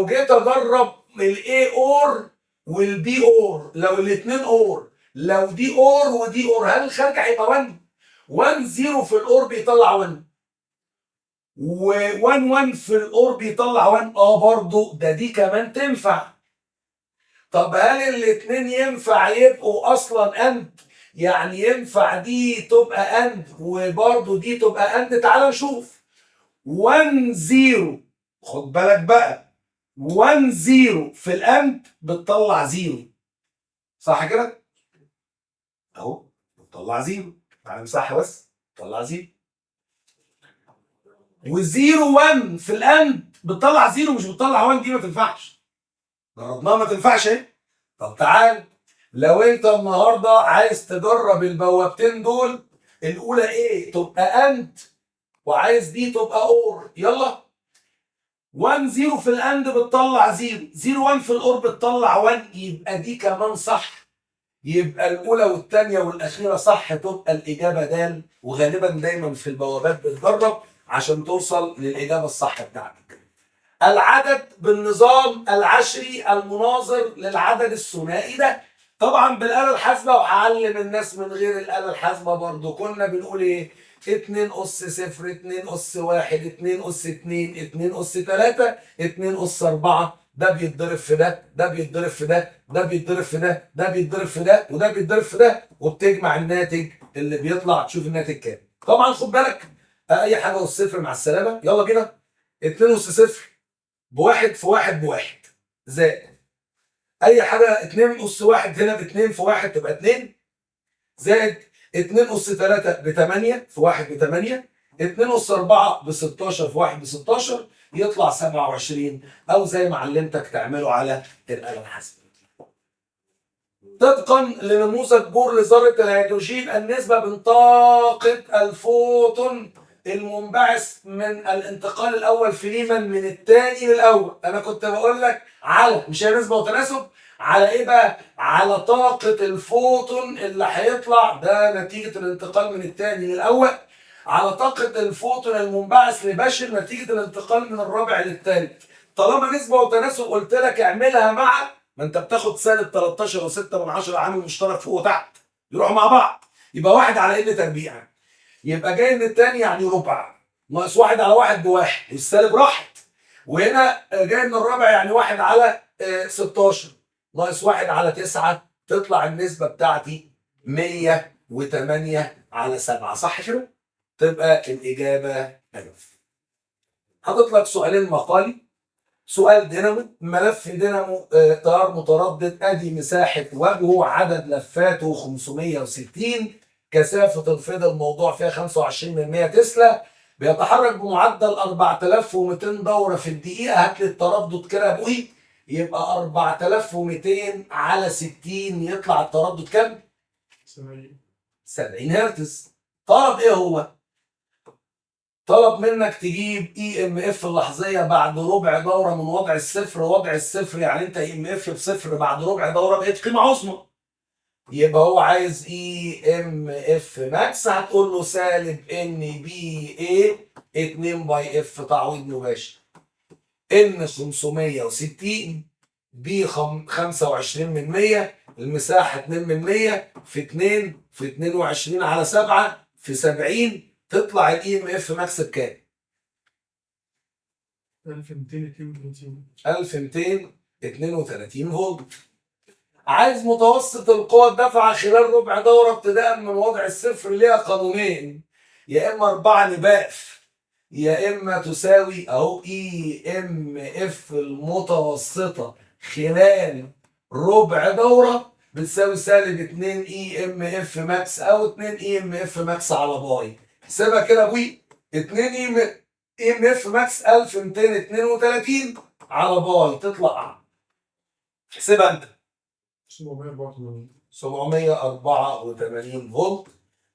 جيت اجرب ال A OR وال B OR، لو الاثنين OR، لو دي OR ودي OR، هل الخارج هيبقى 1؟ 1 0 في ال OR بيطلع 1، و1 1 في ال OR بيطلع 1، برضه ده دي كمان تنفع. طب هل الاثنين ينفع يبقوا اصلا AND؟ يعني ينفع دي تبقى AND وبرضه دي تبقى AND؟ تعال نشوف. 1 0، خد بالك بقى، 1 0 في ال AND بتطلع 0، صح كده؟ اهو بتطلع 0، تعال نمسحها بس، بتطلع 0. و0 1 في ال AND بتطلع 0، مش بتطلع 1، دي ما تنفعش، جربناها ما تنفعش اهي. طب تعال لو انت النهارده عايز تجرب البوابتين دول، الاولى A تبقى AND وعايز دي تبقى OR، يلا 1 0 في ال AND بتطلع 0، 0 1 في ال OR بتطلع 1، يبقى دي كمان صح، يبقى الاولى والثانية والاخيرة صح، تبقى الاجابة د. وغالبا دايما في البوابات بتجرب عشان توصل للاجابة الصح بتاعتك. العدد بالنظام العشري المناظر للعدد الثنائي ده، طبعا بالآلة الحاسبة، وهعلم الناس من غير الآلة الحاسبة برضو. كنا بنقول ايه؟ 2 أس 0، 2 أس 1، 2 أس 2، 2 أس 3، 2 أس 4. ده بيتضرب في ده، ده بيتضرب في ده، ده بيتضرب في ده، ده بيتضرب في ده، وده بيتضرب في ده، وبتجمع الناتج اللي بيطلع. تشوف الناتج كام. طبعا خد بالك اي حاجة والصفر مع السلامة. يلا بينا. 2 أس 0 بواحد في واحد بواحد، زائد اي حاجة 2 أس 1 هنا ب 2 في 1 تبقى 2، زائد 2 أس 3 ب 8 في 1 ب 8، 2 أس 4 ب 16 في 1 ب 16، يطلع 27، او زي ما علمتك تعمله على الآلة الحاسبة. طبقا لنموذج بور لذرة الهيدروجين، النسبة بين طاقة الفوتون المنبعث من الانتقال الأول في ليمان من الثاني للأول. أنا كنت بقول لك على، مش هي نسبة وتناسب، على إيه بقى؟ على طاقة الفوتون اللي هيطلع ده نتيجة الانتقال من الثاني للأول، على طاقة الفوتون المنبعث لبشر نتيجة الانتقال من الرابع للثالث. طالما نسبة وتناسب قلت لك اعملها مع، ما انت بتاخد سالب 13.6 عامل مشترك فوق وتحت يروحوا مع بعض، يبقى 1 على n تربيع، يبقى جاي من الثاني يعني ربع ناقص 1 على 1 بواحد، السالب راحت، وهنا جاي من الرابع يعني 1 على 16 ناقص 1 على 9، تطلع النسبة بتاعتي 108 على 7، صح كده؟ تبقى الإجابة ألف. حاطط لك سؤالين مقالي، سؤال دينامو، ملف دينامو تيار متردد، ادي مساحة وجهه، عدد لفاته 560، كثافة الفيض الموضوع فيها 25% تسلا، بيتحرك بمعدل 4200 دورة في الدقيقة. هات لي التردد كده يا ابوي، يبقى 4200 على 60، يطلع التردد كام؟ 70 هرتز. طلب ايه هو؟ طلب منك تجيب EMF اللحظيه بعد ربع دوره من وضع الصفر. وضع الصفر يعني انت EMF بصفر بعد ربع دوره بقت قيمة عظمى، يبقى هو عايز EMF max، هتقول له سالب N B A 2 pi F تعويض مباشر، N 560 B 25%، المساحة 2% في 2 في 22 على 7 في 70، تطلع ال EMF max بكام؟ 1232. 1232 فولت. عايز متوسط القوة الدافعة خلال ربع دورة ابتداء من وضع الصفر، ليها قانونين، يا اما 4 نباف، يا اما تساوي اهو EMF المتوسطة خلال ربع دورة بتساوي سالب 2 EMF max او 2 EMF max على pi. احسبها كده يا ابوي، 2 EMF max 1232 على pi تطلع، احسبها انت، 784. 784 فولت.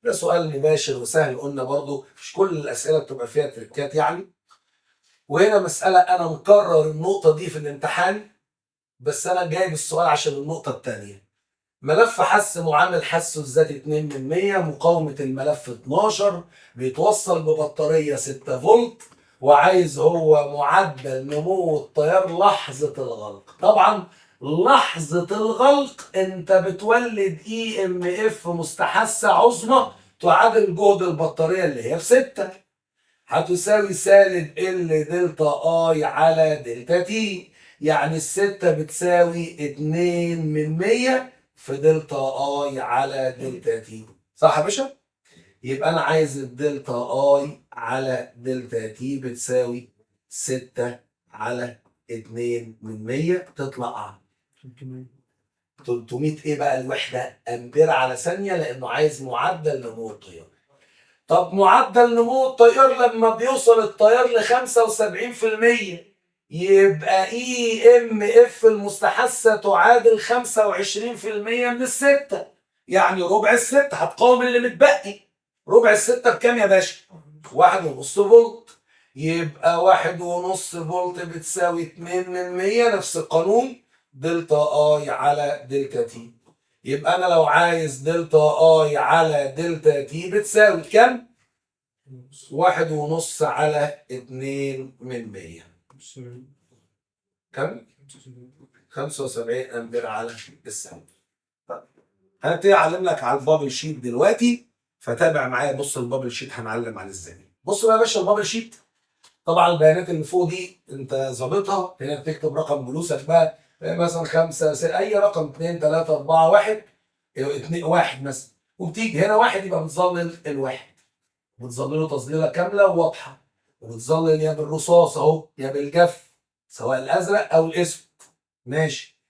ده سؤال مباشر وسهل، قلنا برضو مش كل الاسئلة بتبقى فيها تريكات يعني. وهنا مسالة انا مكرر النقطة دي في الامتحان، بس انا جايب السؤال عشان النقطة الثانية. ملف حس معامل حسه الذاتي 2%، مقاومة الملف 12، بيتوصل ببطاريه 6 فولت، وعايز هو معدل نمو التيار لحظة الغلق. طبعا لحظة الغلق انت بتولد EMF مستحثة عظمى تعادل جهد البطارية اللي هي ب6، هتساوي سالب L delta I على delta T، يعني ال6 بتساوي 2% في delta I على delta T، صح يا باشا؟ يبقى انا عايز ال delta I على delta T بتساوي 6 على 2%، تطلع 300 ايه بقى الوحدة؟ امبير على ثانية، لانه عايز معدل نمو التيار. طب معدل نمو التيار لما بيوصل التيار ل 75% يبقى EMF المستحثه تعادل 25% من الستة، يعني ربع الستة، هتقاوم اللي متبقي. ربع الستة بكام يا باشا؟ 1.5 فولت، يبقى 1.5 فولت بتساوي 2%، نفس القانون delta I على delta T. يبقى انا لو عايز delta I على delta T بتساوي كام؟ 1.5 على 2%. كم؟ 75 امبير على الثانية. طيب هنبتدي اعلم لك على ال bubble sheet دلوقتي. فتابع معايا. بص ال bubble sheet هنعلم عليه ازاي. بص بقى يا باشا ال bubble sheet، طبعا البيانات اللي فوق دي انت ظابطها، هنا بتكتب رقم جلوسك بقى مثلا 5 اي رقم 2 3 4 1 2 1 مثلا، وبتيجي هنا 1 يبقى بتظلل الواحد، بتظلله تظليله كاملة وواضحة، وبتظلل يا بالرصاص اهو يا بالجف سواء الازرق او الاسود. ماشي.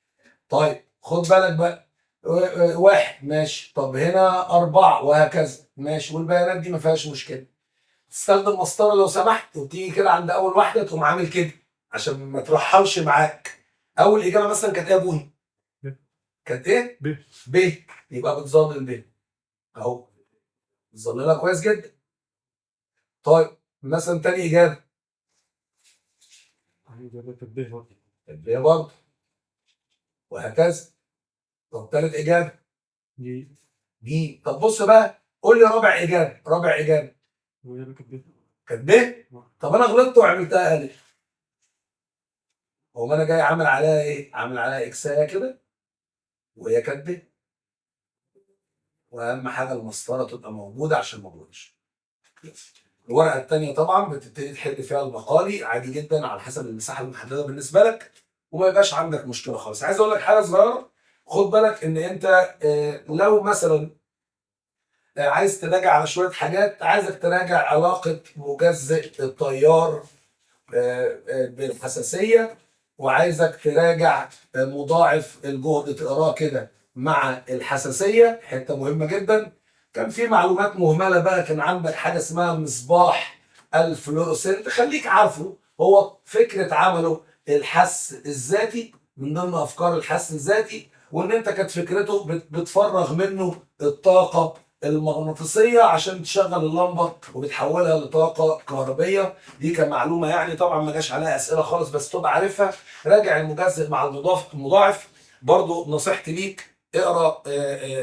طيب خد بالك بقى 1 ماشي، طب هنا 4 وهكذا ماشي، والبيانات دي ما فيهاش مشكلة. تستخدم مسطرة لو سمحت، وتيجي كده عند اول واحدة تقوم عامل كده عشان ما ترحلش معاك. اول اجابه مثلا كانت ايه يا ابوي؟ ب. كانت ايه؟ ب. ب، يبقى بتظلل ب اهو، بتظللها كويس جدا. طيب مثلا تاني اجابه ب برضه، ب برضه وهكذا. طب تالت اجابه ج. ج. طب بص بقى قول لي رابع اجابه، رابع اجابه وإجابة كانت ب. كانت ب. طب انا غلطت وعملتها الف، هو انا جاي عامل عليها ايه؟ عامل عليها اكسايه كده وهي كانت ب. واهم حاجة المسطره تبقى موجودة عشان ما اغلطش. الورقة الثانية طبعا بتبتدي تحل فيها المقالي عادي جدا على حسب المساحة المحددة بالنسبة لك، وما يبقاش عندك مشكلة خالص. عايز اقول لك حاجة صغيرة، خد بالك ان انت لو مثلا عايز تراجع على شوية حاجات، عايزك تراجع علاقة مجزئ التيار بالحساسيه، وعايزك تراجع مضاعف الجهد تقراه كده مع الحساسية، حتة مهمة جدا. كان في معلومات مهملة بقى، كان عندك حاجة اسمها مصباح الفلوروسنت، خليك عارفه هو فكرة عمله الحس الذاتي، من ضمن افكار الحس الذاتي، وان انت كانت فكرته بتفرغ منه الطاقة المغناطيسيه عشان تشغل اللمبة وبتحولها لطاقة كهربيه. دي كمعلومه يعني، طبعا ما جاش عليها اسئلة خالص بس تبقى عارفها. راجع المجزئ مع المضاعف. برضو نصيحتي ليك اقرا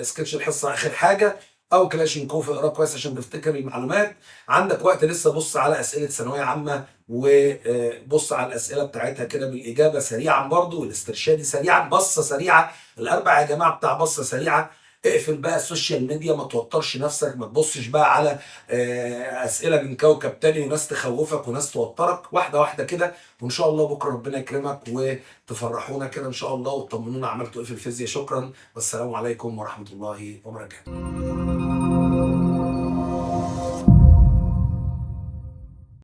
سكتش الحصة اخر حاجة، او كلاشينكوف اقراه كويس عشان تفتكر المعلومات. عندك وقت لسه، بص على اسئلة ثانوية عامة وبص على الاسئلة بتاعتها كده بالاجابة سريعا، برضو والاسترشادي سريعا، بصة سريعة الاربع يا جماعة بتاع بصة سريعة. اقفل بقى ال social media، ما توترش نفسك، ما تبصش بقى على اسئلة من كوكب تاني وناس تخوفك وناس توترك، واحدة واحدة كده، وان شاء الله بكره ربنا يكرمك وتفرحونا كده ان شاء الله وتطمنونا عملتوا ايه في الفيزياء. شكرا والسلام عليكم ورحمة الله وبركاته.